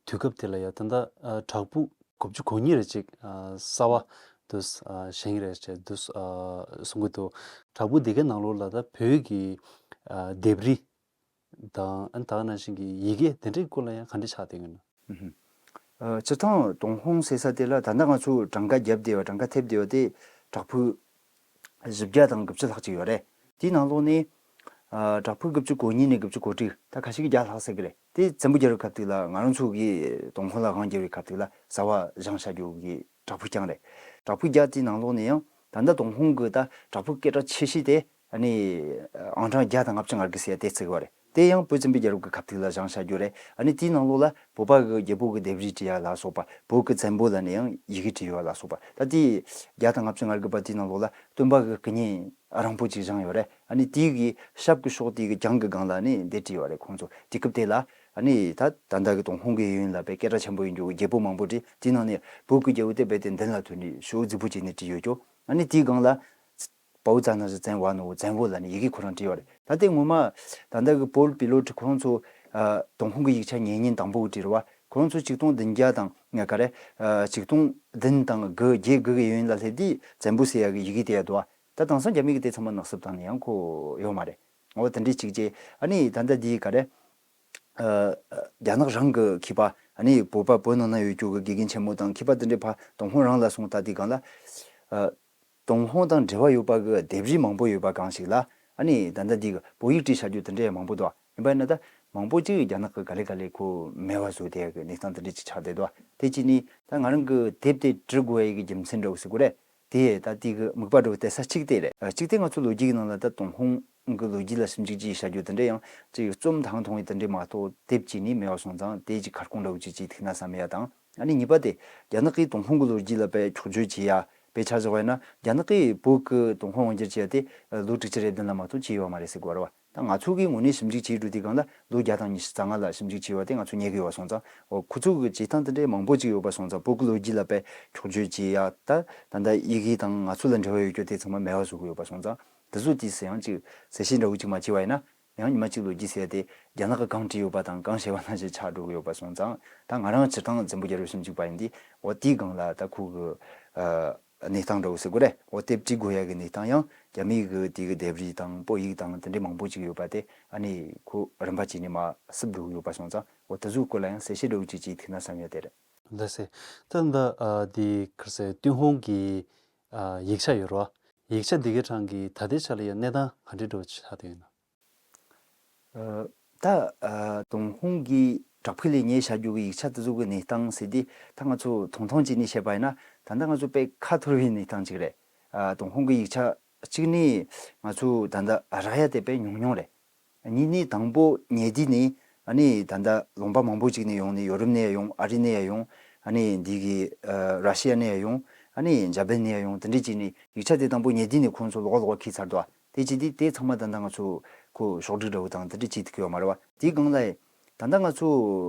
དུས་སྐབས་དེ་ལ་ཡ་ད་ལྟ་ཨ་བྲག་ཕུག་དགུ་བཅུ་གོ་གཉིས་རེ་ཅིག་ཨ་གསར་པ་དུ་ཨ་བཞེངས་རེ་ཅིག་དུ་ཨ་གསུང་གི་འདུག་བྲག་ཕུག་དེ་གའི་ནང་ལོགས་ལ་ད་བོད་ཀྱི་ཨ་ལྡེབས་རིས་དང་། ཨ་ནི་ད་ག་ནང་བཞིན་གྱི་ཡི་གེ་དེ་འདྲའི་སྐོར་ལ་ཡང་ག་འདྲ་ཆགས་བསྡད་ཡོད་ན། ཨ་སྤྱིར་བཏང་ཏུན་ཧོང་ཟེར་ས་དེ་ལ་ད་ལྟ་ང་ཚོ་གྲངས་ཀ་བརྒྱབ་བསྡད་པ། གྲངས་ཀ་ཐེབས་བསྡད་པ་དེ་བྲག་ཕུག་བཞི་བརྒྱ་དང་དགུ་བཅུ་ལྷག་ཅིག་ཡོད་རེད། དེའི་ནང་ལོགས་ནས་ ཨ་བྲག་ཕུག་དགུ་བཅུ་གོ་གཉིས་ནས་དགུ་བཅུ་གོ་དྲུག་ད་ཁ་ཤས་ཀྱིས་བརྒྱ་ལྷག་ཟེར་གི་རེད། དེ་བཙན་པོ་རྒྱལ་རབས་སྐབས་དུས་ལ་ང་རང་ཚོ་གི་ཏུན་ཧོང་ལ་དབང་བསྒྱུར་བའི་སྐབས་དུས་ལ་ཟ་བ་བཞེངས་བྱ་རྒྱུ་གི་བྲག་ཕུག་རྐྱང་རེད། བྲག་ཕུག་བརྒྱ་དེའི་ནང་ལོགས་ནས་ཡང་ད་ལྟ་ཏུན་ཧོང་གི་ད་བྲག་ཕུག་སྐད་གྲགས་ཆེ་ཤོས་དེ་ཨ་ནི་ཨང་གྲངས་བརྒྱ་དང་ལྔ་བཅུ་ང་དགུ་ཟེར་ཡ་དེ་བརྩི་གི་བ་རེད། དེ་ཡང་བོད་བཙན་པོའི་རྒྱལ་རབས་ཀྱི་སྐབས་དུས་ལ་བཞེངས་བྱ་རྒྱུ་རེད། ཨ་ནི་དེའི་ནང་ལོགས་ལ་བོད་པ་གི་རྒྱལ་པོ་གི་ལྡེབས་རིས་བྲིས་ཡ་ལ་སོགས་པ། བོད་ཀྱི་བཙན་པོ་ལ་ནི་ཡང་ཡི་གེ་བྲིས་ཡོད་ལ་སོགས་པ། ད་དེ་བརྒྱ་དང་ལྔ་བཅུ་ང་དགུ་པ་དེའི་ནང་ལོགས་ལ་སྟོན་པ་གི་སྐུ་བརྙན་རིང་པོ་ཅིག་བཞེངས་ཡོད་རེད། ཨ་ནི་དེ་གི་ཞབས་ཀྱི་ཕྱོགས་དེ་གི་གྱང་གི་སྒང་ལ་ནི་འདི་བྲིས་ཡོད་རེད། ཁོང་ཚོ་དུས་སྐབས་དེ་ལ་ཨ་ནི་ད་ད་ལྟ་གི་ཏུན་ཧོང་གི་གཡས་གཡོན་ལ་དཔེ་སྐད་གྲགས་ཆེན་པོ་ཡིན་རྒྱུ་གི་རྒྱལ་པོ་མང་པོ་བྲིས། དེའི་ནང་ནས་བོད་ཀྱི་རྒྱལ་པོ་དེ་རྦད་དེ་མདུན་ལ་ཐོན་ནས་ཞབས་རྫིག་པོ་བྱས་ནས་བྲིས་ཡོད་རྒྱུ། ཨ་ནི་དེའི་སྒང་ལ། 保护咱那是真话 ནོ་བཙན་པོ་ལ་ནི་ཡི་གེ་ཁོ་རང་བྲིས་ཡོད་རེད། ད་ལྟའི་ངོ་མ་ད་ལྟ་གི་པོལ་པི་ལོ་ཊི་ཁོ་རང་ཚོ་ཨ་ཏུན་ཧོང་གི་ཡིག་ཆ་ཉན་མཁན་དང་པོ་གི་བྲིས་རེད་བ། ཁོ་རང་ཚོ་ཆིག་སྟོང་བདུན་བརྒྱ་དང་ང་ག་རེ་ཨ་ཆིག་སྟོང་བདུན་དང་དགུ་བརྒྱད་དགུ་གི་ཡུན་ལ་སླེབས་དུས་བཙན་པོ་ཟེར་ཡ་གི་ཡི་གེ་དེ་ཡ་འདུག་བ། ད་དེང་སང་རྒྱ་མི་གི་དེ་ཚང་མ་ནག་སུབ་བཏང་ནས་ཡང་ཁོ་ཡོད་མ་རེད། འོ་དེ་འདྲའི་གཅིག་བྱས། ཨ་ནི་ད་ལྟ་འདིའི་ག་རེ་ཨ་རྒྱ་ནག་རང་གི་མཁས་པ། ཨ་ནི་བོད་པ་བོད་ནང་ན་ཡོད་རྒྱུ་གི་དགེ་རྒན་ཆེན་མོ་དང་མཁས་པ་དེ་འདྲའི་ཕ་ཏུན་ཧོང་རང་ལ་སོང་ད་དེའི་སྒང་ལ། ཨ། ཏུན་ཧོང་དང་འབྲེལ་བ་ཡོད་པ་གི་ལྡེབས་རིས་མང་པོ་ཡོད་པ་གང་ཞིག་ལ། ཨ་ནི་ད་ལྟ་འདི་གི་བོད་ཡིག་བྲིས་བྱ་རྒྱུ་དེ་འདྲ་ཡང་མང་པོ་འདུག་ཡིན་པ་ཡིན་ན་ད་མང་པོ་ཅིག་རྒྱ་ནག་གི་ག་ལེ་ག་ལེ་ཁོ་མེད་པ་བཟོ་བསྡད་ཡ་གི་གནས་སྟངས་དེ་འདྲ་ཅིག་ཆགས་བསྡད་འདུག་དེ་གཅིག་ནི་ད་ང་རང་གི་དེབ་དེ་འབྲི་དགོས་ཡ་གི་རྒྱུ་མཚན་འདྲ་བོ་ཟེར་དགོས་རེད། དེ་ད་དེ་གི་དམིགས་པ་འདྲ་བོ་དེ་ས་གཅིག་དེ་རེད། ཨ་གཅིག་དེ་ང་ཚོ་ལོ་རྒྱུས་ཀྱི་ནང་ལ་ད་ཏུན་ཧོང་གི་ལོ་རྒྱུས་ལ་ཞིབ་འཇུག་ཅིག་བྱ་རྒྱུ་དེ་འདྲ་ཡང་ཅིག་རྩོམ་ཐང་ཐོང་བའི་དེ་འདྲ་མ་གཏོགས་དེབ་ཅིག་ནི་མེད་པ་སོང་ཙང་དེ་ཅིག་ཁ་སྐོང་འདྲ་བོ་ཅིག་ཅིག་ཐུག་ན་བསམ་ཡ་དང་། ཨ་ནི་གཉིས་པ་དེ་རྒྱ་ནག་གིས་ཏུན་ཧོང་གི་ལོ་རྒྱུས་ལ་དཔེ་འཁྱོག་བརྗོད་བྱེད་ཡ། དཔེ་ཆ་བཞག་པ་ཡིན་ན་རྒྱ་ནག་གིས་བོད་ཀྱི་ཏུན་ཧོང་དབང་སྒྱུར་བྱས་ཏེ་ལོ་དྲུག་ཅུ་རེ་བདུན་ལ་མ་གཏོགས་བྱས་ཡོད་མ་རེད་ཟེར་གོ་ར་བ། ད་ང་ཚོ་གིས་དངོས་གནས་ཞིབ་འཇུག་བྱེད་འགྲོ་དུས་སྒང་ལ་ལོ་བརྒྱ་དང་ཉི་ཤུ་རྩ་ལྔ་ལ་ཞིབ་འཇུག་བྱས་པ་དེ་ང་ཚོ་རྙེད་གི་ཡོད་པ་སོང་ཙང་། འོ་ཁོ་ཚོ་གི་བྱེད་སྟངས་དེ་འདྲའི་མང་པོ་ཅིག་ཡོད་པ་སོང་ཙང་། བོད་ཀྱི་ལོ་རྒྱུས་ལ་དཔེ་འཁྱོག་བརྗོད་བྱེད་ཡ། ད་ད་ལྟ་ཡི་གེ་དང་ང་ཚོ་ལ་འབྲེལ་བ་ཡོད་རྒྱུ་དེ་ཚང་མ་མེད་པ་བཟོ་གི་ཡོད་པ་སོང་ཙང་། དེ་ཚོ་དུས་སུ་ཡང་ཅིག་གསལ་བཤད་འདྲ་བོ་ཅིག་མ་བྱས་པ་ཡིན་ན། ཡང་ཉི་མ་གཅིག་ལོ་རྒྱུས་ཟེར་ཏེ་རྒྱ་ནག་གིས་གང་བྲིས་ཡོད་པ་དང་གང་བཤད་པ་ནང་བཞིན་ཆགས་འགྲོ་གི་ཡོད་པ་སོང་ཙང་། ད་ང་རང་སྤྱིར་བཏང་འཛམ་བུ་ག་རུ་ཞིབ་འཇུག་པ་ཡིན་དུས། འོ་དེའི་སྒང་ལ་ད་ཁོ་གི་ཨ་གནས་སྟངས་འདྲ་བོ་ཟེར་དགོས་རེད། འོ་དེབ་བྲིས་དགོས་ཡ་གི་གནས་སྟངས་ཡང་རྒྱ་མིའི་གི་དེ་གི་ལྡེབས་རིས་དང་པོ་ཡིག་དང་དེ་འདྲའི་མང་པོ་ཅིག་ཡོད་པ་དེ་ཨ་ནི་ཁོ་རིམ་པ་བྱས་ནས་མར་བསུབ་འགྲོ་གི་ཡོད་པ་སོང་ཙང་། འོ་དེ་ཚོའི་སྐོར་ལ་ཡང་གསལ་བཤད་འདྲ་བོ་ཅིག་ཅིག་ཐུབ་ན་བསམ་ཡ་དེ་རེད། ལགས་སེ། ད་ལྟ་ཨ་དེ་ག་རེ་ཟེར། ཏུན་ཧོང་གི་ཨ་ཡིག་ཆ་ཡོད་རེད་བ། ཡིག་ཆ་འདི་གའི་གྲས་ཀྱི་ད་ལྟའི་ཆ་ལ་ཡང་གནས་སྟངས་ག་འདྲའི་འདྲ་བོ་ཆགས་བསྡད་ཡོད་ན། ཨ་ད་ཨ་ཏུན་ཧོང་གི་བྲག་ཕུག་ལ་ཉེ་བཞག་རྒྱུ་གི་ཡིག་ཆ་དེ་ཚོ་གི་གནས་སྟངས་ཟེར་དུས། ད་ང་ཚོ་ཐུང་ཐུང་བྱས་ནས་བཤད་པ་ཡིན་ན། ད་ལྟ་ང་ཚོ་དཔེ་ཁ་འཐོར་བའི་གནས་སྟངས་ཅིག་རེད། ཨ་ཏུན་ཧོང་གི་ཡིག་ཆ་གཅིག་ནི་ང་ཚོ་ད་ལྟ་རག་ཡ་དེ་དཔེ་ཉུང་ཉུང་རེད། གཉིས་ནི་དང་པོ་ཉེ་དུས་ནས་ཨ་ནི་ད་ལྟ་ལུང་པ་མང་པོ་ཅིག་ནས་ཡོང་ནས། ཡོ་རོབ་ནས་ཡང་ཡོང་། ཨ་རི་ནས་ཡང་ཡོང་། ཨ་ནི་འདི་གི་ཨ་ར་ཤི་ཡ་ནས་ཡང་ཡོང་། ཨ་ནི་འཇར་པན་ནས་ཡང་ཡོང་། དེ་འདྲ་བྱས་ནས་ཡིག་ཆ་དེ་དང་པོ་ཉེ་དུས་ནས་ཁོང་ཚོ་ལོགས་ལོགས་ཁྱེར་ཚར་འདུག་དེ་བྱས་དུས་དེ་ཚང་མ་ད་ལྟ་ང་ཚོ་ཁོ་ཕྱོགས་སྒྲིག་འདྲ་བོ་དང་དེ་འདྲ་བྱེད་ཐུབ་ཀྱི་ཡོད་མ་རེད་བ། དེའི་སྒང་ལ་ད་ལྟ་ང་ཚོ་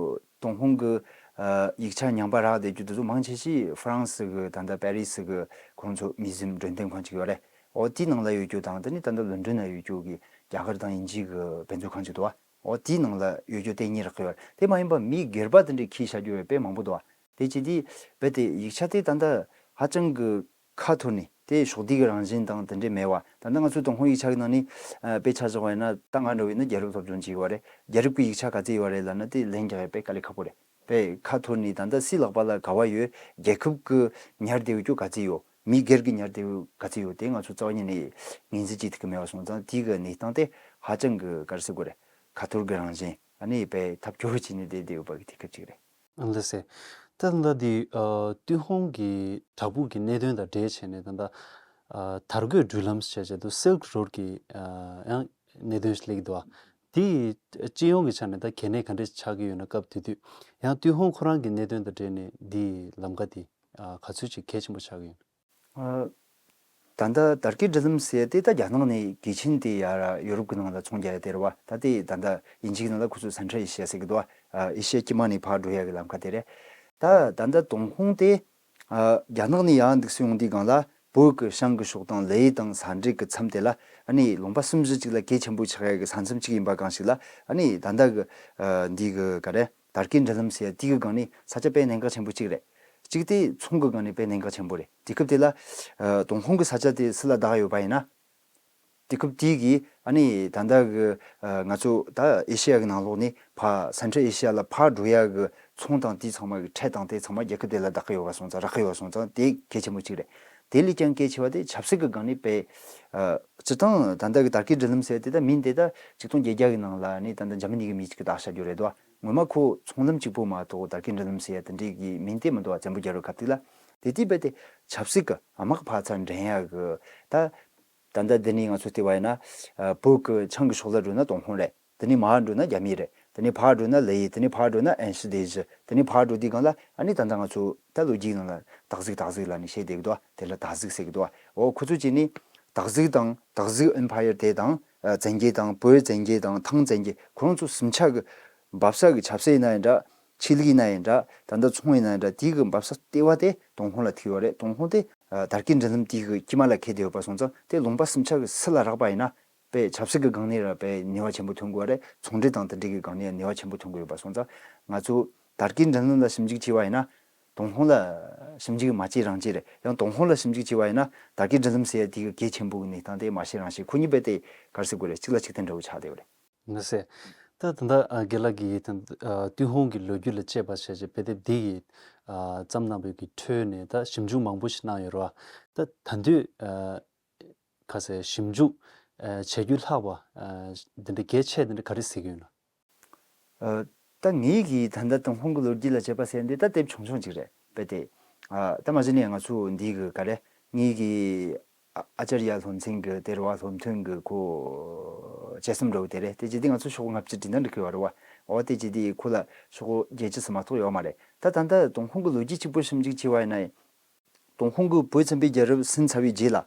ཏུན་ཧོང་གི་ཨ་ཡིག་ཆ་ཉམས་པ་རག་བསྡད་རྒྱུ་དེ་ཚོ་མང་ཆེ་ཤོས་ཧྥ་རན་སི་གི། ད་ལྟ་པེ་རི་སི་གི་ཁོང་ཚོ་མིའུ་ཟི་ཡམ་འགྲེམས་སྟོན་ཁང་ཅིག་ཡོད་རེད། འོ་དེའི་ནང་ལ་ཡོད་རྒྱུ་དང་། དེ་ནས་ད་ལྟ་ལོན་ཌོན་ན་ཡོད་རྒྱུ་གི་རྒྱ་གར་དང་དབྱིན་ཇི་གི་དཔེ་མཛོད་ཁང་ཅིག་འདུག་བ། འོ་དེའི་ནང་ལ་ཡོད་རྒྱུ་དེ་གཉིས་རག་གི་ཡོད་རེད། དེ་མ་ཡིན་པ་མི་སྒེར་པ་དེ་འདྲས་ཁྱེར་བཞག་རྒྱུ་ཡོད་དཔེ་མང་པོ་འདུག་བ། དེ་བྱས་དུས་རྦད་དེ་ཡིག་ཆ་དེ་ད་ལྟ་ཧ་ཅང་གི་ཁ་འཐོར་ནས། དེ་ཕྱོགས་བསྡུས་ཀྱི་རང་བཞིན་དང་དེ་འདྲས་མེད་བ། ད་ལྟ་ང་ཚོའི་ཏུན་ཧོང་ཡིག་ཆ་གི་ནང་ནས་ཨ་དཔེ་ཆ་བཞག་པ་ཡིན་ན། ད་ང་འདྲ་བོ་ཡིན་ན་རྒྱལ་རབས་སློབ་སྦྱོང་བྱས་ཡོད་རེད། རྒྱལ་རབས་ཀྱི་ཡིག་ཆ་ག་ཚད་ཡོད་རེད་ལབ་ན། དེ་ལན་རྒྱག་ཡ་དཔེ་དཀའ་ལས་ཁག་པོ་རེད། དཔེ་ཁ་འཐོར་ནས་ད་ལྟ་སུའི་ལག་པ་ལ་ག་བ་ཡོད། རྒྱལ་ཁབ་ཀྱི་ཉར་བསྡད་ཡོད་རྒྱུ་ག་ཚད་ཡོད། མི་སྒེར་གྱི་ཉར་བསྡད་ཡོད་ག་ཚད་ཡོད། དེ་ང་ཚོ་རྩ་བ་ཉིད་ནས་ངོས་འཛིན་བྱེད་ཐུབ་ཀྱི་མེད་པ་སོང་ཙང་། དེའི་གི་གནས་སྟངས་དེ་ཧ་ཅང་གི་ག་རེ་ཟེར་དགོས་རེད། ཁ་འཐོར་གྱི་རང་བཞིན། ཨ་ནི་དཔེ་ཐབས་སྐྱོ་བོ་བྱས་ནས་བསྡད་བསྡད་ཡོད་པ་གི་དུས་སྐབས་ཅིག་རེད། ལགས་སེ། ད་ལྟ་འདི་ཨ་ཏུན་ཧོང་གི་བྲག་ཕུག་གི་གནད་དོན་དང་འབྲེལ་བྱས་ནས། ད་ལྟ་ཨ་དར་གོས་འགྲུལ་ལམ་ཞེས་བྱ་དུ་Silk Road གི་ཨ་ཡང་གནད་དོན་ཞིག་སླེབས་ཀྱི་འདུག་བ། དེ་སྤྱི་ཡོངས་ཀྱི་ཆ་ནས་ད་གལ་གནད་ག་འདྲས་ཆགས་ཀྱི་ཡོད་ན། སྐབས་དེ་དུས་ཡང་ཏུན་ཧོང་ཁོ་རང་གི་གནད་དོན་དང་འབྲེལ་ནས་འདིའི་ལམ་ཁ་དེ་ཨ་ག་ཚོད་ཅིག་གལ་ཆེན་པོ་ཆགས་ཀྱི་ཡོད་ན། ཨ་ད་ལྟ་དར་གོས་འགྲུལ་ལམ་ཟེར་དེ་ད་རྒྱ་ནག་ནས་གལ་ཆེན་དེ་ཡར་ཡོ་རོབ་ཀྱི་ནང་ལ་ཚོང་རྒྱག་ཡ་དེ་རེད་བ། ད་དེ་ད་ལྟ་དབྱིན་ཇི་གི་ནང་ལ་ཁོ་ཚོས་Central Asia ཟེར་གི་འདུག་བ། ཨ་ཨེ་ཤི་ཡ་དཀྱིལ་མ་ནས་ཕར་འགྲོ་ཡ་གི་ལམ་ཁ་དེ་རེད། ད་ད་ལྟ་ཏུན་ཧོང་དེ་ཨ་རྒྱ་ནག་ནས་ཡར་འདུག་སེ་ཡོང་དུས་སྒང་ལ། བོད་ཀྱི་བྱང་གི་ཕྱོགས་དང་ལི་དང་ས་འབྲུག་གི་མཚམས་དེ་ལ། ཨ་ནི་ལུང་པ་གསུམ་བཞི་ཅིག་ལ་གལ་ཆེན་པོ་ཆགས་ཡ་གི་ས་མཚམས་ཅིག་ཡིན་པ་གང་ཞིག་ལ། ཨ་ནི་ད་ལྟ་གི་ཨ་འདི་གི་ག་རེ། དར་གོས་འགྲུལ་ལམ་ཟེར་ཡ་དེ་གི་སྒང་ནས་ས་ཆ་དཔེ་གནད་འགག་ཆེན་པོ་གཅིག་རེད། གཅིག་དེ་ཚོང་གི་སྒང་ནས་དཔེ་གནད་འགག་ཆེན་པོ་རེད། དུས་སྐབས་དེ་ལ་ཨ་ཏུན་ཧོང་གི་ས་ཆ་དེ་སུ་ལ་བདག་ཡོད་པ་ཡིན་ན། དུས་སྐབས་དེ་གི་ཨ་ནི་ད་ལྟ་གི་ཨ་ང་ཚོ་ད་ཨེ་ཤེ་ཡ་གི་ནང་ལོགས་ནས་ཕར་Central Asia ལ་ཕར་འགྲོ་ཡ་གི་ཚོང་དང་དེ་ཚང་མ་གི་ཁྲལ་དང་དེ་ཚང་མ་རྒྱལ་ཁབ་དེ་ལ་བདག་གི་ཡོད་པ་སོང་ཙང་། རག་གི་ཡོད་པ་སོང་ཙང་། དེ་གལ་ཆེན་པོ་གཅིག་རེད། དེ་ལས་ཀྱང་གལ་ཆེ་བ་དེ་ཆབ་སྲིད་ཀྱི་སྒང་ནས་དཔེ། ཨ། སྤྱིར་བཏང་ད་ལྟ་གི་དར་གོས་སྒྲིག་ལམ་ཟེར་དེ་ད་མིང་དེ་ད་ཆིག་སྟོང་བརྒྱད་བརྒྱ་གི་ནང་ལ་ནི་ད་ལྟ་འཇར་མ་ནི་གི་མི་གཅིག་གིས་བཏགས་བཞག་རྒྱུ་རེད་དོ། ངོ་མ་ཁོ་ཚོང་ལམ་གཅིག་པོ་མ་གཏོགས་དར་གོས་སྒྲིག་ལམ་ཟེར་ཡ་དེ་འདྲའི་གི་མིང་དེ་མི་འདུག་བ། བཙན་པོ་རྒྱལ་རབས་སྐབས་དེ་ལ། དེ་དུས་རྦད་དེ་ཆབ་སྲིད་ཀྱི་དམག་འཕར་ཚད་འགྲན་ཡ་གི་ད། ད་ལྟ་འདི་ནས་ང་ཚོ་བལྟས་པ་ཡིན་ན། ཨ། བོད་ཀྱི་བྱང་གི་ཕྱོགས་ལ་འགྲོ་ན་ཏུན་ཧོང་རེད། དེ་ནས་མར་འགྲོ་ན་རྒྱ་མི་རེད། དེ་ནས་ཕར་འགྲོ་ན་ལི་ཡུལ། དེ་ནས་ཕར་འགྲོ་ན་ཨན་ཧྲི་སྡེ་བཞི། དེ་ནས་ཕར་འགྲོ་དུས་སྒང་ལ་ཨ་ནི་ད་ལྟ་ང་ཚོ་ད་ལོ་རྒྱུས་ནང་ལ་སྟག་གཟིག་སྟག་གཟིག་ལབ་ནས་བཤད་བསྡད་ཀྱི་འདུག་དེ་ལ་སྟག་གཟིག་ཟེར་གྱི་འདུག་འོ། ཁོ་ཚོ་གཅིག་ནི་སྟག་གཟིག་དང་སྟག་གཟིག་ཨེམ་ཕ་ཡར་དེ་དང་། ཨ། བཙན་རྒྱལ་དང་བོད་བཙན་རྒྱལ་དང་ཐང་བཙན་རྒྱལ། ཁོ་རང་ཚོ་གསུམ་ཆ་གི་འབབ་ས་གི་ཆབ་སྲིད་ཡིན་ན་ཡང་འདྲ། ཆོས་ལུགས་ཡིན་ན་ཡང་འདྲ། ད་ལྟ་ཚོང་ཡིན་ན་ཡང་འདྲ། དེའི་གི་འབབ་ས་ལྟེ་བ་དེ་ཏུན་ཧོང་ལ་ཐུག་ཡོད་རེད། ཏུན་ཧོང་དེ། ཨ། དར་གོས་སྒྲིག་ལམ་དེའི་གི་དཀྱིལ་མ་ལ་འཁེལ་བསྡད་ཡོད་པ་སོང་ཙང་། དེ་ལུང་པ་གསུམ་ཆ་གི་སུ་ལ་རག་པ་ཡིན་ན། དཔེ་ཆབ་སྲིད་ཀྱི་སྒང་ནས་ར་དཔེ་ནུས་པ་ཆེན་པོ་ཐོན་དགོས་རེད། ཚོང་འབྲེལ་དང་དེ་འདྲའི་གི་སྒང་ནས་ནུས་པ་ཆེན་པོ་ཐོན་དགོས་ཡོད་པ་སོང་ཙང་། ང་ཚོ་དར་གོས་སྒྲིག་ལམ་ལ་ཞིབ་འཇུག་བྱས་པ་ཡིན་ན། ཏུན་ཧོང་ལ་ཞིབ་འཇུག་མ་བྱས་རང་བྱས་རེད། ཡང་ཏུན་ཧོང་ལ་ཞིབ་འཇུག་བྱས་པ་ཡིན་ན། དར་གོས་སྒྲིག་ལམ་ཟེར་ཡ་དེ་གི་གལ་ཆེན་པོ་གི་གནས་སྟངས་དེ་མ་བྱས་རང་བྱས། ཁོ་གཉིས་རྦད་དེ་ག་རེ་ཟེར་དགོས་རེད། གཅིག་ལ་གཅིག་བརྟེན་འདྲ་བོ་ཆགས་བསྡད་ཡོད་རེད། མི་སྲིད། ད་ད་ལྟ་ཨ་རྒན་ལགས་ཀྱིས་ད་ཨ་ཏུན་ཧོང་གི་ལོ་རྒྱུས་ལ་དཔྱད་པ་བྱས་རྗེས་དཔེ་དེབ་འདི་ཡི་ཨ་བརྩམས་གནང་བའི་གི་ཁྲོད་ནས་ད་ཞིབ་འཇུག་མང་པོ་ཞིག་གནང་ཡོད་རེད་བ། ད་ད་དུང་ཨ་ག་ཟེར། ཞིབ་འཇུག་ཨ་བྱེད་རྒྱུ་ལྷག་པ་ཨ་འདི་འདྲ་གལ་ཆེ་འདི་འདྲ་ག་རེ་གཟིགས་ཡོད་ན། ཨ། ད་ངེད་ཀྱིས་ད་ལྟ་ཏུན་ཧོང་གི་ལོ་རྒྱུས་ལ་དཔྱད་པ་ཟེར་འདི་ད་དེབ་ཆུང་ཆུང་ཅིག་རེད། དཔེ་དེ། ཨ། ད་མ་གཞི་ནས་ང་ཚོ་འདི་གི་ག་རེ། ངེད་ཀྱི་ཨ་ཨ་ཅར་ཡ་སློབ་ཚན་གྱི་དེ་རེད་བ། སློབ་ཐོན་གྱི་ཁོ་དཔྱད་རྩོམ་འདྲ་བོ་དེ་རེད། དེ་བྱས་དུས་ང་ཚོ་ཤོག་ལྔ་བཅུ་བྲིས་ན་འགྲིག་གི་ཡོད་རེད་བ། འོ། དེ་བྱས་དུས་ཁོ་ལ་ཤོག་བརྒྱད་ཅུ་ཙམ་མ་གཏོགས་ཡོད་མ་རེད། ད་ད་ལྟ་ཏུན་ཧོང་གི་ལོ་རྒྱུས་གཅིག་པོ་ཞིབ་འཇུག་བྱས་པ་ཡིན་ན། ཏུན་ཧོང་གི་བོད་བཙན་པོའི་རྒྱལ་རབས་ཟིན་ཚར་བའི་རྗེས་ལ།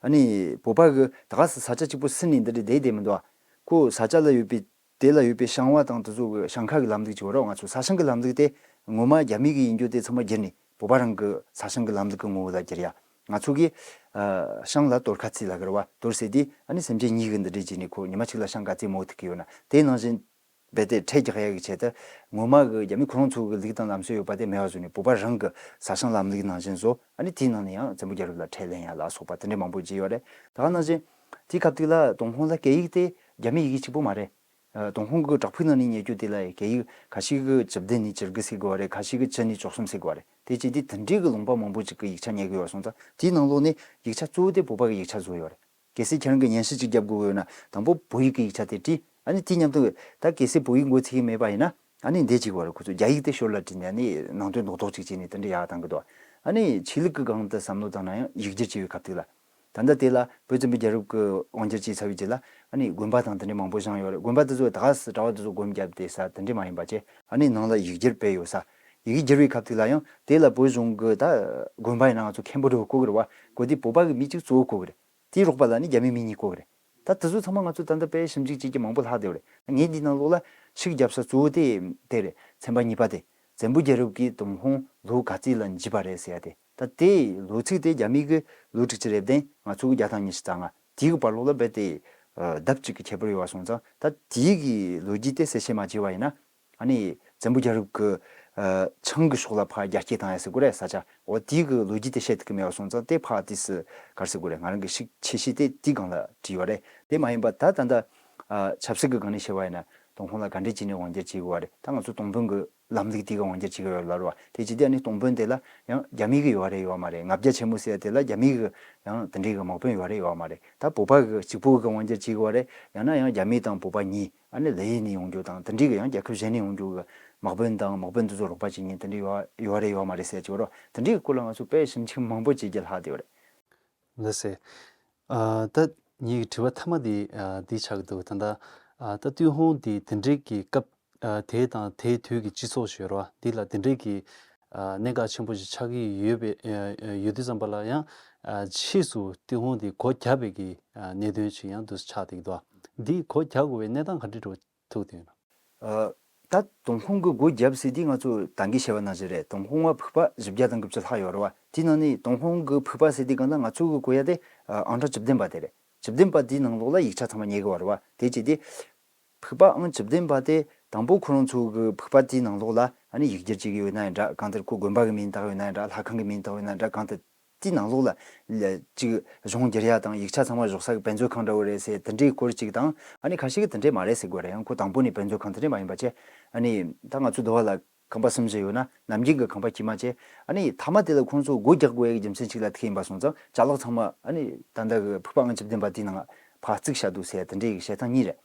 ཨ་ནི་བོད་པ་གི་ད་ག་སེ་ས་ཆ་གཅིག་པོ་ཟིན་ནས་འདི་འདྲ་བསྡད་བསྡད་མི་འདུག་ཨ། ཁོ་ས་ཆ་ལ་ཡོད་པའི། དེ་ལ་ཡོད་པའི་ཞང་བ་དང་དེ་ཚོ་གི་ཞང་ཁ་གི་ལམ་ལུགས་ཅིག་ཡོད་རེད། ང་ཚོ་ས་ཞང་གི་ལམ་ལུགས་དེ་ངོ་མ་རྒྱ་མི་གི་ཡིན་རྒྱུ་དེ་ཚང་མ་བསྒྱུར་ནས་བོད་པ་རང་གི་ས་ཞང་གི་ལམ་ལུགས་གི་ངོ་བོ་ལ་བསྒྱུར་ཡ། ང་ཚོ་གི་ཨ་ཞང་ལ་དོར་ཁ་རྩིས་ལབ་ཀྱི་རེད་བ། དོར་ཟེར་དུས་ཨ་ནི་སེམས་ཅན་གཉིས་གི་འདི་འདྲས་བྱས་ནས་ཁོ་ཉི་མ་གཅིག་ལ་ཞང་ག་ཚོད་མང་པོ་ཐུག་གི་ཡོད་ན། དེ་ནང་བཞིན་རྦད་དེ་ཁྲལ་རྒྱག་ཡ་གི་ཆེད་དུ་ངོ་མ་གི་རྒྱ་མི་ཁོ་རང་ཚོ་གི་ལུགས་དང་ལམ་སྲོལ་ཡོད་པ་དེ་མེད་པ་བཟོས་ནས་བོད་པ་རང་གི་ས་ཞང་ལམ་ལུགས་ནང་བཞིན་བཟོ། ཨ་ནི་དེའི་ནང་ནས་ཡང་བཙན་པོ་རྒྱལ་རབས་ལ་ཁྲལ་ལེན་ཡ་ལ་སོགས་པ་དེ་འདྲས་མང་པོ་བྱས་ཡོད་རེད། ད་ག་ནང་བཞིན་དེའི་སྐབས་དེ་ལ་ཏུན་ཧོང་ལ་སྐད་ཡིག་དེ་རྒྱ་མི་ཡི་གེ་གཅིག་པོ་མ་རེད། ཨ། ཏུན་ཧོང་གི་བྲག་ཕུག་ནང་ནས་རྙེད་རྒྱུ་དེ་ལ་སྐད་ཡིག་ཁ་ཤས་ཀྱིས་བཅུ་བདུན་ནས་བཅུ་དགུ་ཟེར་གི་ཡོད་རེད། ཁ་ཤས་ཀྱིས་བཅུ་ནས་བཅུ་གསུམ་ཟེར་གི་ཡོད་རེད། དེ་བྱས་དུས་དེ་འདྲའི་གི་ལུང་པ་མང་པོ་ཅིག་གི་ཡིག་ཆ་རྙེད་གི་ཡོད་སོང་ཙང་། དེའི་ནང་ལོགས་ནས་ཡིག་ཆ་གཙོ་བོ་དེ་བོད་པ་གི་ཡིག་ཆ་བཟོས་ཡོད་རེད། གལ་སྲིད་ཁྱེད་རང་གིས་སྙན་ཞུ་ཅིག་རྒྱབ་དགོས་ཡོད་ན། དང་པོ་བོད་ཡིག་གི་ཡིག་ཆ་དེ་བྲིས། ཨ་ནི་དེའི་མཉམ་དུ་ད་གལ་སྲིད་བོད་ཡིག་མགོ་ཚོད་ཀྱི་མེད་པ་ཡིན་ན། ཨ་ནི་འདི་བྱེད་དགོས་རེད། ཁོ་ཚོས་རྒྱ་ཡིག་དེ་ཤོར་ལ་བྲིས་ནས། ཨ་ནི་ནང་དོན་རྡོག་རྡོག་ཅིག་བྱས་ནས་དེ་འདྲ་ཡག་བཏང་གི་འདུག་ཨ་ནི་ཆོས་ལུགས་ཀྱི་སྒང་དུ་བསམ་བློ་བཏང་ན་ཡང་ཡིག་སྒྱུར་བྱས་པའི་སྐབས་དེ་ལ། ད་ལྟ་དེ་ལ་བོད་བཙན་པོའི་རྒྱལ་རབས་ཀྱི་དབང་སྒྱུར་བྱས་ཚར་བའི་རྗེས་ལ། ཨ་ནི་དགོན་པ་དང་དེ་འདྲའི་མང་པོ་བཞེངས་ཡོད་རེད། དགོན་པ་དེ་ཚོ་ད་ག་སེ་གྲྭ་བ་དེ་ཚོ་སྒོམ་བརྒྱབ་བསྡད་ས་དེ་འདྲའི་མ་ཡིན་པ་བྱས། ཨ་ནི་ནང་ལ་ཡིག་སྒྱུར་སྤེལ་ཡོད་ས། ཡིག་སྒྱུར་བའི་སྐབས་དེ་ལ་ཡང་དེ་ལ་བོད་གཞུང་གི་ད་དགོན་པ་ཡིན་ན་ང་ཚོ་མཁན་པོ་འདྲ་བོ་བསྐོ་གི་རེད་བ། བསྐོ་དུས་བོད་པ་གི་མི་གཅིག་གཙོ་བོ་བསྐོ་གི་རེད། དེའི་རོགས་པ་ལ་ནི་རྒྱ་མིའི་མི་གཉིས་བསྐོ་གི་རེད། ད་དེ་ཚོ་ཚང་མ་ང་ཚོ་ད་ལྟ་དཔེ་ཞིབ་འཇུག་བྱེད་ཀྱི་མང་པོ་ལྷག་བསྡད་ཡོད་རེད། ངས་འདིའི་ནང་ལོགས་ལ་ཤུགས་བརྒྱབ་ས་གཙོ་བོ་དེ་དེ་རེད། ཚན་པ་གཉིས་པ་དེ། བཙན་པོའི་རྒྱལ་རབས་ཀྱི་ཏུན་ཧོང་ལོ་ག་ཚོད་ལ་འཇིག་པ་རེད་ཟེར་ཡ་དེ། ད་དེའི་ལོ་ཚིགས་དེ་རྒྱ་མི་གི་ལོ་དྲུག་ཅུ་རེ་བདུན། ང་ཚོ་གི་བརྒྱ་དང་ཉི་ཤུ་རྩ་ལྔ། དེའི་གི་བར་ལོགས་ལ་རྦད་དེ་ཨ་ལྡབ་གཅིག་གི་ཁྱད་པར་ཡོད་པ་སོང་ཙང་། ད་དེའི་གི་ལོ་རྒྱུས་དེ་གསལ་བཤད་མ་བྱས་པ་ཡིན་ན། ཨ་ནི་བཙན་པོའི་རྒྱལ་རབས་ཀྱི་ཨ་བྱང་གི་ཕྱོགས་ལ་ཕར་རྒྱ་སྐྱེད་བཏང་ཡ་ཟེར་དགོས་རེད། ས་ཆ། འོ། དེའི་གི་ལོ་རྒྱུས་དེ་བཤད་ཐུབ་ཀྱི་མེད་པ་སོང་ཙང་། དེ་ཕར་དུས་སུ་ག་རེ་ཟེར་དགོས་རེད། ང་རང་གི་ཤུགས་ཆེ་ཤོས་དེ་དེའི་སྒང་ལ་བྲིས་ཡོད་རེད། དེ་མ་ཡིན་པ་ད་ད་ལྟ་ཨ་ཆབ་སྲིད་ཀྱི་སྒང་ནས་བཤད་པ་ཡིན་ན། ཏུན་ཧོང་ལ་ག་འདྲས་བྱས་ནས་དབང་སྒྱུར་བྱེད་དགོས་པ་རེད། ད་ང་ཚོ་སྟོང་དཔོན་གྱི་ལམ་ལུགས་དེ་གི་དབང་སྒྱུར་བྱེད་ཀྱི་ཡོད་ལབ་རེད་བ། དེ་བྱེད་དུས་ཨ་ནི་སྟོང་དཔོན་དེ་ལ་ཡང་རྒྱ་མི་གི་ཡོད་རེད་ཡོད་མ་རེད། ལྔ་བརྒྱ་ཆེན་མོ་ཟེར་ཡ་དེ་ལ་རྒྱ་མི་གི་ཡང་དེ་འདྲའི་གི་དམག་དཔོན་ཡོད་རེད་ཡོད་མ་རེད། ད་བོད་པ་གི་གཅིག་པོ་གི་དབང་སྒྱུར་བྱེད་ཀྱི་ཡོད་རེད། ཡང་ན་ཡང་རྒྱ་མི་དང་བོད་པ་གཉིས། ཨ་ནི་ལི་ཡུལ་ནས་ཡོང་རྒྱུ་དང་། དེ་འདྲའི་གི་ཡང་རྒྱལ་ཁབ་གཞན་ནས་ཡོང་རྒྱུ་གི་དམག་དཔོན་དང་། དམག་དཔོན་དེ་ཚོ་རོགས་པ་བྱེད་མཁན་དེ་འདྲའི་ཡོད་ཡོད་རེད་ཡོད་མ་རེད་ཟེར་གྱི་ཡོད་རེད། དེ་འདྲའི་གི་སྐོར་ལ་ང་ཚོ་དཔེ་ཞིབ་འཇུག་མང་པོ་བྱེད་རྒྱུ་ལྷག་བསྡད་ཡོད་རེད། ལགས་སེ། ཨ། ད་ངེད་ཀྱི་དྲི་བ་མཐའ་མ་དེ་ཨ་འདི་ཆགས་ཀྱི་འདུག་ད་ལྟ་ཨ་ད་ཏུན་ཧོང་དེ་དེ་འདྲའི་གི་སྐབས་ཨ་དེ་དང་དེའི་དུས་ཀྱི་སྤྱི་ཚོགས་ཤིག་ཡོད་རེད་བ། འདི་ལ་དེ་འདྲའི་གི་ཨ་གནད་འགག་ཆེན་པོ་ཞིག་ཆགས་ཀྱི་ཡོད་པའི་ཨ་ཡོད་དུས་ཙམ་པ་ལ་ཡང་། ཨ་ཕྱིས་སུ་ཏུན་ཧོང་དེ་སྒོ་བརྒྱབ་པའི་གི་ཨ་གནད་དོན་ཞིག་ཡང་འདུག་ཆགས་བསྡད་ཀྱི་འདུག་འདི་སྒོ་བརྒྱབ་དགོས་པའི་གནས་སྟངས་ག་འདྲ་འདྲ་བོ་ཐུག་བསྡད་ཡོད་ན། ཨ། ད་ཏུན་ཧོང་གི་སྒོ་བརྒྱབ་ཟེར་དུས་ང་ཚོ་ད་གིན་བཤད་པ་ནང་བཞིན་རེད། ཏུན་ཧོང་བ་ཕུག་པ་བཞི་བརྒྱ་དང་དགུ་བཅུ་ལྷག་ཡོད་རེད་བ། དེའི་ནང་ནས་ཏུན་ཧོང་གི་ཕུག་པ་ཟེར་དུས་སྒང་ལ་ང་ཚོ་གི་གོ་ཡ་དེ་ཨ་ཨང་གྲངས་བཅུ་བདུན་པ་དེ་རེད། བཅུ་བདུན་པ་དེའི་ནང་ལོགས་ལ་ཡིག་ཆ་ཚང་མ་རྙེད་གི་ཡོད་རེད་བ། དེ་བྱས་དུས་ཕུག་པ་ཨང་བཅུ་བདུན་པ་དེ་དང་པོ་ཁོ་རང་ཚོ་གི་ཕུག་པ་དེའི་ནང་ལོགས་ལ་ཨ་ནི་ཡིག་སྒྱུར་བྱེད་ཀྱི་ཡོད་ན་ཡང་འདྲ། གང་ལྟར་ཁོ་དགོན་པ་གི་མིང་བཏགས་ཡོད་ན་ཡང་འདྲ། ལྷ་ཁང་གི་མིང་བཏགས་ཡོད་ན་ཡང་འདྲ། གང་ལྟར་དེའི་ནང་ལོགས་ལ་ལ་ཅིག་གཞུང་བསྒྱུར་ཡ་དང་། ཡིག་ཆ་ཚང་མ་བཞག་ས་གི་དཔེ་མཛོད་ཁང་འདྲ་བོ་རེད་ཟེར་དེ་འདྲའི་སྐོར་ཅིག་དང་། ཨ་ནི་ཁ་ཤས་ཀྱིས་དེ་འདྲས་མ་རེད་ཟེར་གི་ཡོད་རེད། ཡང་ཁོ་དང་པོ་ནས་དཔེ་མཛོད་ཁང་དེ་འདྲས་མ་ཡིན་པ་བྱས། ཨ་ནི་ད་ང་ཚོ་འདི་བ་ལ་ ཁང་པ་གསུམ་བཞི་ཡོད་ན་ནམ་རྒྱུན་གྱི་ཁང་པ་དཀྱུས་མ་བྱས། ཨ་ནི་མཐའ་མ་དེ་ལ་ཁོང་ཚོ་སྒོ་རྒྱག་དགོས་ཡ་གི་རྒྱུ་མཚན་གཅིག་ལ་ཐུག་ཡིན་པ་སོང་ཙང་ཅ་ལག་ཚང་མ་ཨ་ནི་ད་ལྟ་གི་ཕུག་པའང་བཅུ་བདུན་པ་དེའི་ནང་ཕར་བརྩིགས་བཞག་འདུག་ཟེར་ཡ་དེ་འདྲའི་གི་བཤད་སྟངས་གཉིས་རེད།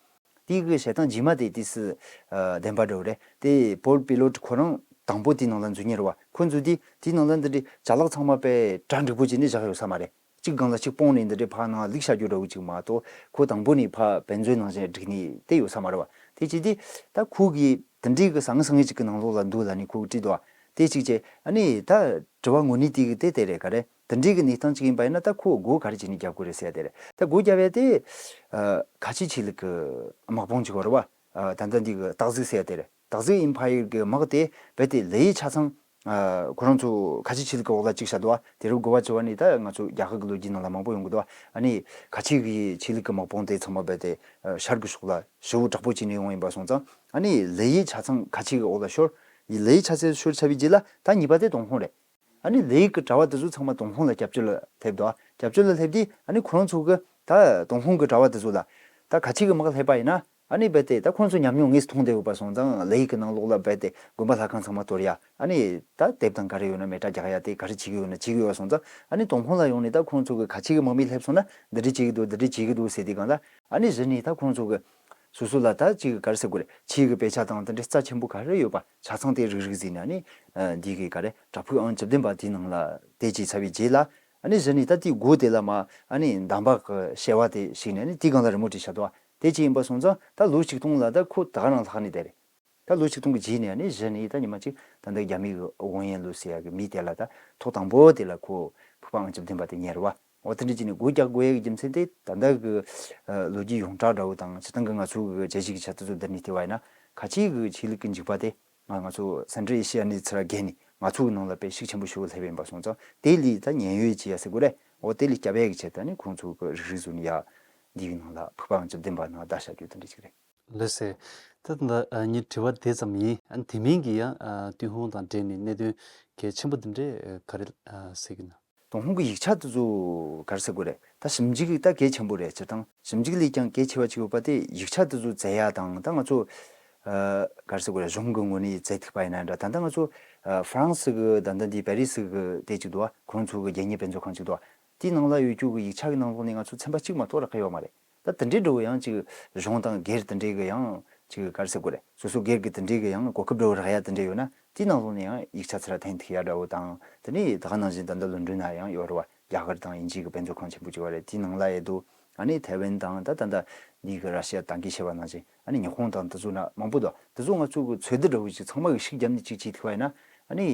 དེའི་གི་བཤད་སྟངས་རྗེས་མ་དེ་ཏོག་ཙམ་ཨ་བདེན་པ་འདྲ་བོ་རེད། དེ་པོལ་པི་ལོ་ཊི་ཁོ་རང་དང་པོ་དེའི་ནང་ལ་འཛུལ་མཁན་རེད་བ། ཁོ་འཛུལ་དུས་དེའི་ནང་ལ་འདི་འདྲའི་ཅ་ལག་ཚང་མ་དཔེ་གྲ་འགྲིག་པོ་བྱས་ནས་བཞག་ཡོད་ས་མ་རེད། གཅིག་སྒང་ལ་གཅིག་སྤུངས་ནས་འདི་འདྲའི་ཕར་ནང་བླུགས་བཞག་རྒྱུ་འདྲ་བོ་ཅིག་མ་གཏོགས། ཁོ་དང་པོ་ནས་ཕར་བེད་མཛོད་ནང་བཞིན་བསྒྲིགས་ནས་བསྡད་ཡོད་ས་མ་རེད་བ། དེ་བྱས་དུས་ད་ཁོ་གིས་དེ་འདྲའི་གི་ཟང་ངེ་ཟིང་ངེ་ཅིག་གི་ནང་ལོགས་ལ་འདུག་ལབ་ནས་ཁོ་གིས་དྲིས་འདུག་བ། དེ་གཅིག་བྱས། ཨ་ནི་ད་དྲི་བ་དངོས་གནས་དེ་གི་དེ་དེ་རེད། ག་རེ། དེ་འདྲའི་གི་གནས་སྟངས་ཅིག་ཡིན་པ་ཡིན་ན་ད་ཁོ་སྒོ་ག་རེ་བྱས་ནས་རྒྱག་དགོས་རེད་ཟེར་ཡ་དེ་རེད། ད་སྒོ་རྒྱབ་ཡ་དེ་ཨ་ཁ་ཆེ་ཆོས་ལུགས་གི་དམག་དཔུང་ཅིག་ཡོད་རེད་བ། ཨ་ད་ལྟ་འདི་གི་སྟག་གཟིག་ཟེར་ཡ་དེ་རེད། སྟག་གཟིག་ཨེམ་ཕ་ཡར་གི་དམག་དེ་རྦད་དེ་ལེ་ཡི་ཆ་ཚང་། ཨ་ཁོ་རང་ཚོ་ཁ་ཆེ་ཆོས་ལུགས་ཀྱི་འོག་ལ་བཅུག་བཞག་འདུག་བ། དེ་རུ་དགོས་པ་བྱུང་བ་ནི་ད་ང་ཚོ་རྒྱ་གར་གྱི་ལོ་རྒྱུས་ནང་ལ་མང་པོ་ཡོང་གི་འདུག་བ། ཨ་ནི་ཁ་ཆེ་གི་ཆོས་ལུགས་ཀྱི་དམག་དཔུང་དེ་ཚང་མ་རྦད་དེ་ཨ་ཤར་གྱི་ཕྱོགས་ལ་ཞེ་པོ་དྲག་པོ་བྱས་ནས་ཡོང་ཡིན་པ་སོང་ཙང་། ཨ་ནི་ལེ་ཡི་ཆ་ཚང་ཁ་ཆེ་གི་འོག་ལ་ཤོར། ལེ་ཡི་ཆ་ཚང་ཤོར་ཚར་བའི་རྗེས་ལ་ད་གཉིས་པ་དེ་ཏུན་ཧོང་རེད། ཨ་ནི་ལེ་ཡི་གི་གྲྭ་བ་དེ་ཚོ་ཚང་མ་ཏུན་ཧོང་ལ་སྐྱབས་བཅོལ་ལ་སླེབས་འདུག་བ། སྐྱབས་བཅོལ་ལ་སླེབས་དུས་ཨ་ནི་ཁོ་རང་ཚོ་གི་ད་ཏུན་ཧོང་གི་གྲྭ་བ་དེ་ཚོ་ལ་ད་ཁ་ཆེ་གི་དམག་སླེབས་པ་ཡིན་ན། ཨ་ནི་རྦད་དེ་ད་ཁོང་ཚོ་ཉམས་མྱོང་དངོས་སུ་མཐོང་བསྡད་ཡོད་པ་སོང་ཙང་། ལེ་ཡི་གི་ནང་ལོགས་ལ་རྦད་དེ་དགོན་པ་ལྷ་ཁང་ཚང་མ་གཏོར་ཡ། ཨ་ནི་ད་དེབ་དང་ག་རེ་ཡོད་ན་མེ་སྲེག་རྒྱག་ཡ་དེ་ག་རེ་བྱེད་ཀྱི་ཡོད་ན་བྱེད་ཀྱི་ཡོད་པ་སོང་ཙང་། ཨ་ནི་ཏུན་ཧོང་ལ་ཡོང་ནས་ད་ཁོང་ཚོ་གི་ཁ་ཆེ་གི་དམག་མི་སླེབས་སོང་ན་འདི་འདྲ་བྱེད་ཀྱི་འདུག་འདི་འདྲ་བྱེད་ཀྱི་འདུག་ཟེར་དུས་སྒང་ལ། ཨ་ནི་གཞི་ནས་ད་ཁོང་ཚོ་གི་སོ་སོ་ལ་ད་ཅིག་ག་རེ་ཟེར་དགོས་རེད། ཆོས་ཀྱི་དཔེ་ཆ་དང་དེ་འདྲའི་རྩ་ཆེན་པོ་ག་རེ་ཡོད་པ་ཆ་ཚང་དེ་རིག་རིག་བཟོས་ནས། ཨ་ནི་འདི་གི་ག་རེ་བྲག་ཕུག་ཨང་བཅུ་བདུན་པ་དེའི་ནང་ལ་དེ་བྱས་ཚར་བའི་རྗེས་ལ། ཨ་ནི་གཞི་ནས་ད་དེའི་སྒོ་དེ་ལ་མ་ཨ་ནི་འདམ་བག་གི་བྱེ་བ་དེ་ཞིག་ནས་ཨ་ནི་དེའི་སྒང་ལ་རི་མོ་བྲིས་བཞག་འདུག་བ། དེ་བྱས་ཡིན་པ་སོང་ཙང་ད་ལོ་ཆིག་སྟོང་ལ་ད་ཁོ་ད་ག་རང་ལྷག་ནས་བསྡད་རེད། ད་ལོ་ཆིག་སྟོང་གི་རྗེས་ནས་ཨ་ནི་གཞི་ནས་ད་ཉི་མ་གཅིག་ད་ལྟ་རྒྱ་མི་གི་ཝང་ཡན་ལུའུ་ཟེར་ཡ་གི་མི་དེ་ལ་ད་ཐོག་དང་པོ་དེ་ལ་ཁོ་ཕུག་པ་ཨང་བཅུ་བདུན་པ་དེ་ཉར་བ། འོ་དེ་འདྲ་བྱས་ནས་སྒོ་རྒྱག་དགོས་ཡ་གི་རྒྱུ་མཚན་དེ་ད་ལྟ་གི་ཨ་ལོ་རྒྱུས་ཡོངས་གྲགས་འདྲ་བོ་དང་། སྤྱིར་བཏང་གི་ང་ཚོ་གི་བྱས་རྗེས་ཀྱི་ཆ་དེ་ཚོ་བསྡུར་ནས་བལྟས་པ་ཡིན་ན། ཁ་ཆེ་གི་ཆོས་ལུགས་ཀྱི་འཇིགས་པ་དེ་ང་ང་ཚོ་སེན་ཊྲལ་ཨེ་ཤི་ཡ་ནས་ཚུར་བརྒལ་ནས་ང་ཚོ་གི་ནང་ལ་དཔེ་ཤུགས་ཆེན་པོ་ཞིག་སླེབས་ཡིན་པ་སོང་ཙང་། དེ་ལས་ད་ཉེན་གཡོལ་བྱེད་ཡ་ཟེར་དགོས་རེད། འོ་དེ་ལས་སྐྱབས་ཡ་གི་ཆེད་དུ་ནི་ཁོང་ཚོ་གི་རིག་རིག་བཟོས་ནས་ཡ་འདི་གི་ནང་ལ་ཕུག་པའང་བཅུ་བདུན་པ་ནང་བརྡ་བཞག་རྒྱུ་དེ་འདྲ་ཞིག་རེད། ལགས་སེ། ད་ལྟ་ཨ་ངའི་དྲི་བ་དེ་ཙམ་ཡིན། ཨ་དེ་མིན་གྱི་ཡང་ཨ་ཏུན་ཧོང་དང་འབྲེལ་ནས་གནད་དོན་གལ་ཆེན་པོ་དེ་འདྲས་ཨ་ག་རེ་ཨ་གསལ་གྱི་ན། ཏུན་ཧོང་གི་ཡིག་ཆ་དེ་ཚོ་ག་རེ་ཟེར་དགོས་རེད། ད་ཞིབ་འཇུག་ད་གལ་ཆེན་པོ་རེད། སྤྱིར་བཏང་ཞིབ་འཇུག་ལས་ཀྱང་གལ་ཆེ་བ་ཅིག་ཡོད་པ་དེ་ཡིག་ཆ་དེ་ཚོ་བཙལ་ཡ་དང་། ད་ང་ཚོ་ཨ་ག་རེ་ཟེར་དགོས་རེད། གཞུང་གི་ངོས་ནས་བཙལ་ཐུབ་པ་ཡིན་ན་འདྲ། ད་ལྟ་ང་ཚོ་ཨ་ཧྥ་རན་སི་གི་ད་ལྟ་འདི་པེ་རི་སི་གི་དེ་ཅིག་འདུག་བ། ཁོང་ཚོ་གི་རྒྱལ་གཉེར་དཔེ་མཛོད་ཁང་ཅིག་འདུག་བ། དེའི་ནང་ལ་ཡོད་རྒྱུ་གི་ཡིག་ཆ་གི་ནང་ལོགས་ནས་ང་ཚོ་ཚན་པ་གཅིག་མ་གཏོགས་རག་གི་ཡོད་མ་རེད། ད་དེ་འདྲའི་འདྲ་བོ་ཡང་ཅིག་གཞུང་དང་སྒེར་དེ་འདྲའི་གི་ཡང་ཅིག་ག་རེ་ཟེར་དགོས་རེད། སོ་སོ་སྒེར་གི་དེ་འདྲའི་གི་ཡང་གོ་སྐབས་འདྲ་བོ་རག་ཡ་དེ་འདྲ་ཡོད་ན། དེའི་ནང་ལོགས་ནས་ཡང་ཡིག་ཆ་ཚུར་ཐོན་ཐུབ་ཡ་འདྲ་བོ་དང་། དེ་ནས་ད་ག་ནང་བཞིན་ད་ལྟ་ལོན་ཌོན་ན་ཡང་ཡོད་རེད་བ། རྒྱ་གར་དང་དབྱིན་ཇི་གི་དཔེ་མཛོད་ཁང་ཆེན་པོ་ཅིག་ཡོད་རེད། དེའི་ནང་ལ་ཡོད་འདུག་ཨ་ནི་ཐའེ་ཝན་དང་། ད་ད་ལྟ་འདི་གི་ར་ཤི་ཡ་དང་གི་བྱས་པ་ནང་བཞིན། ཨ་ནི་ཉི་ཧོང་དང་དེ་ཚོ་ན་མང་པོ་འདུག་དེ་ཚོ་ང་ཚོ་གི་ཚོད་ལྟ་འདྲ་བོ་ཅིག་ཚང་མ་གི་ཤུགས་བརྒྱབ་ནས་ཅིག་བྱེད་ཐུབ་པ་ཡིན་ན། ཨ་ནི་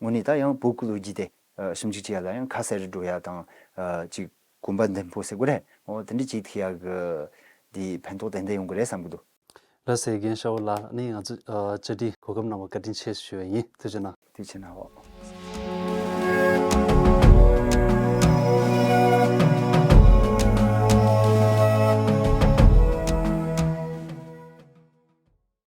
དངོས་གནས་ད་ཡང་བོད་ཀྱི་ལོ་རྒྱུས་དེ་ཨ་ཞིབ་འཇུག་བྱེད་ཡ་ལ་ཡང་ཁ་གསལ་རུ་འགྲོ་ཡ་དང་། ཨ་ཅིག་གོམ་པ་མདུན་སྤོ་ཟེར་དགོས་རེད། འོ་དེ་འདྲ་བྱེད་ཐུབ་ཡ་གི་འདི་ཕན་ཐོགས་ཏན་ཏན་ཡོང་གི་རེད་བསམ་གྱི་འདུག་ལགས་སེ། རྒན་ཤ་བོ་ལགས། ཨ་ནི་ང་ཚོ་ཨ་བཅར་འདྲི་གོ་སྐབས་གནང་བར་བཀའ་དྲིན་ཆེ་ཞུ་བ་ཡིན། ཐུགས་རྗེ་གནང་། ཐུགས་རྗེ་གནང་། འོ།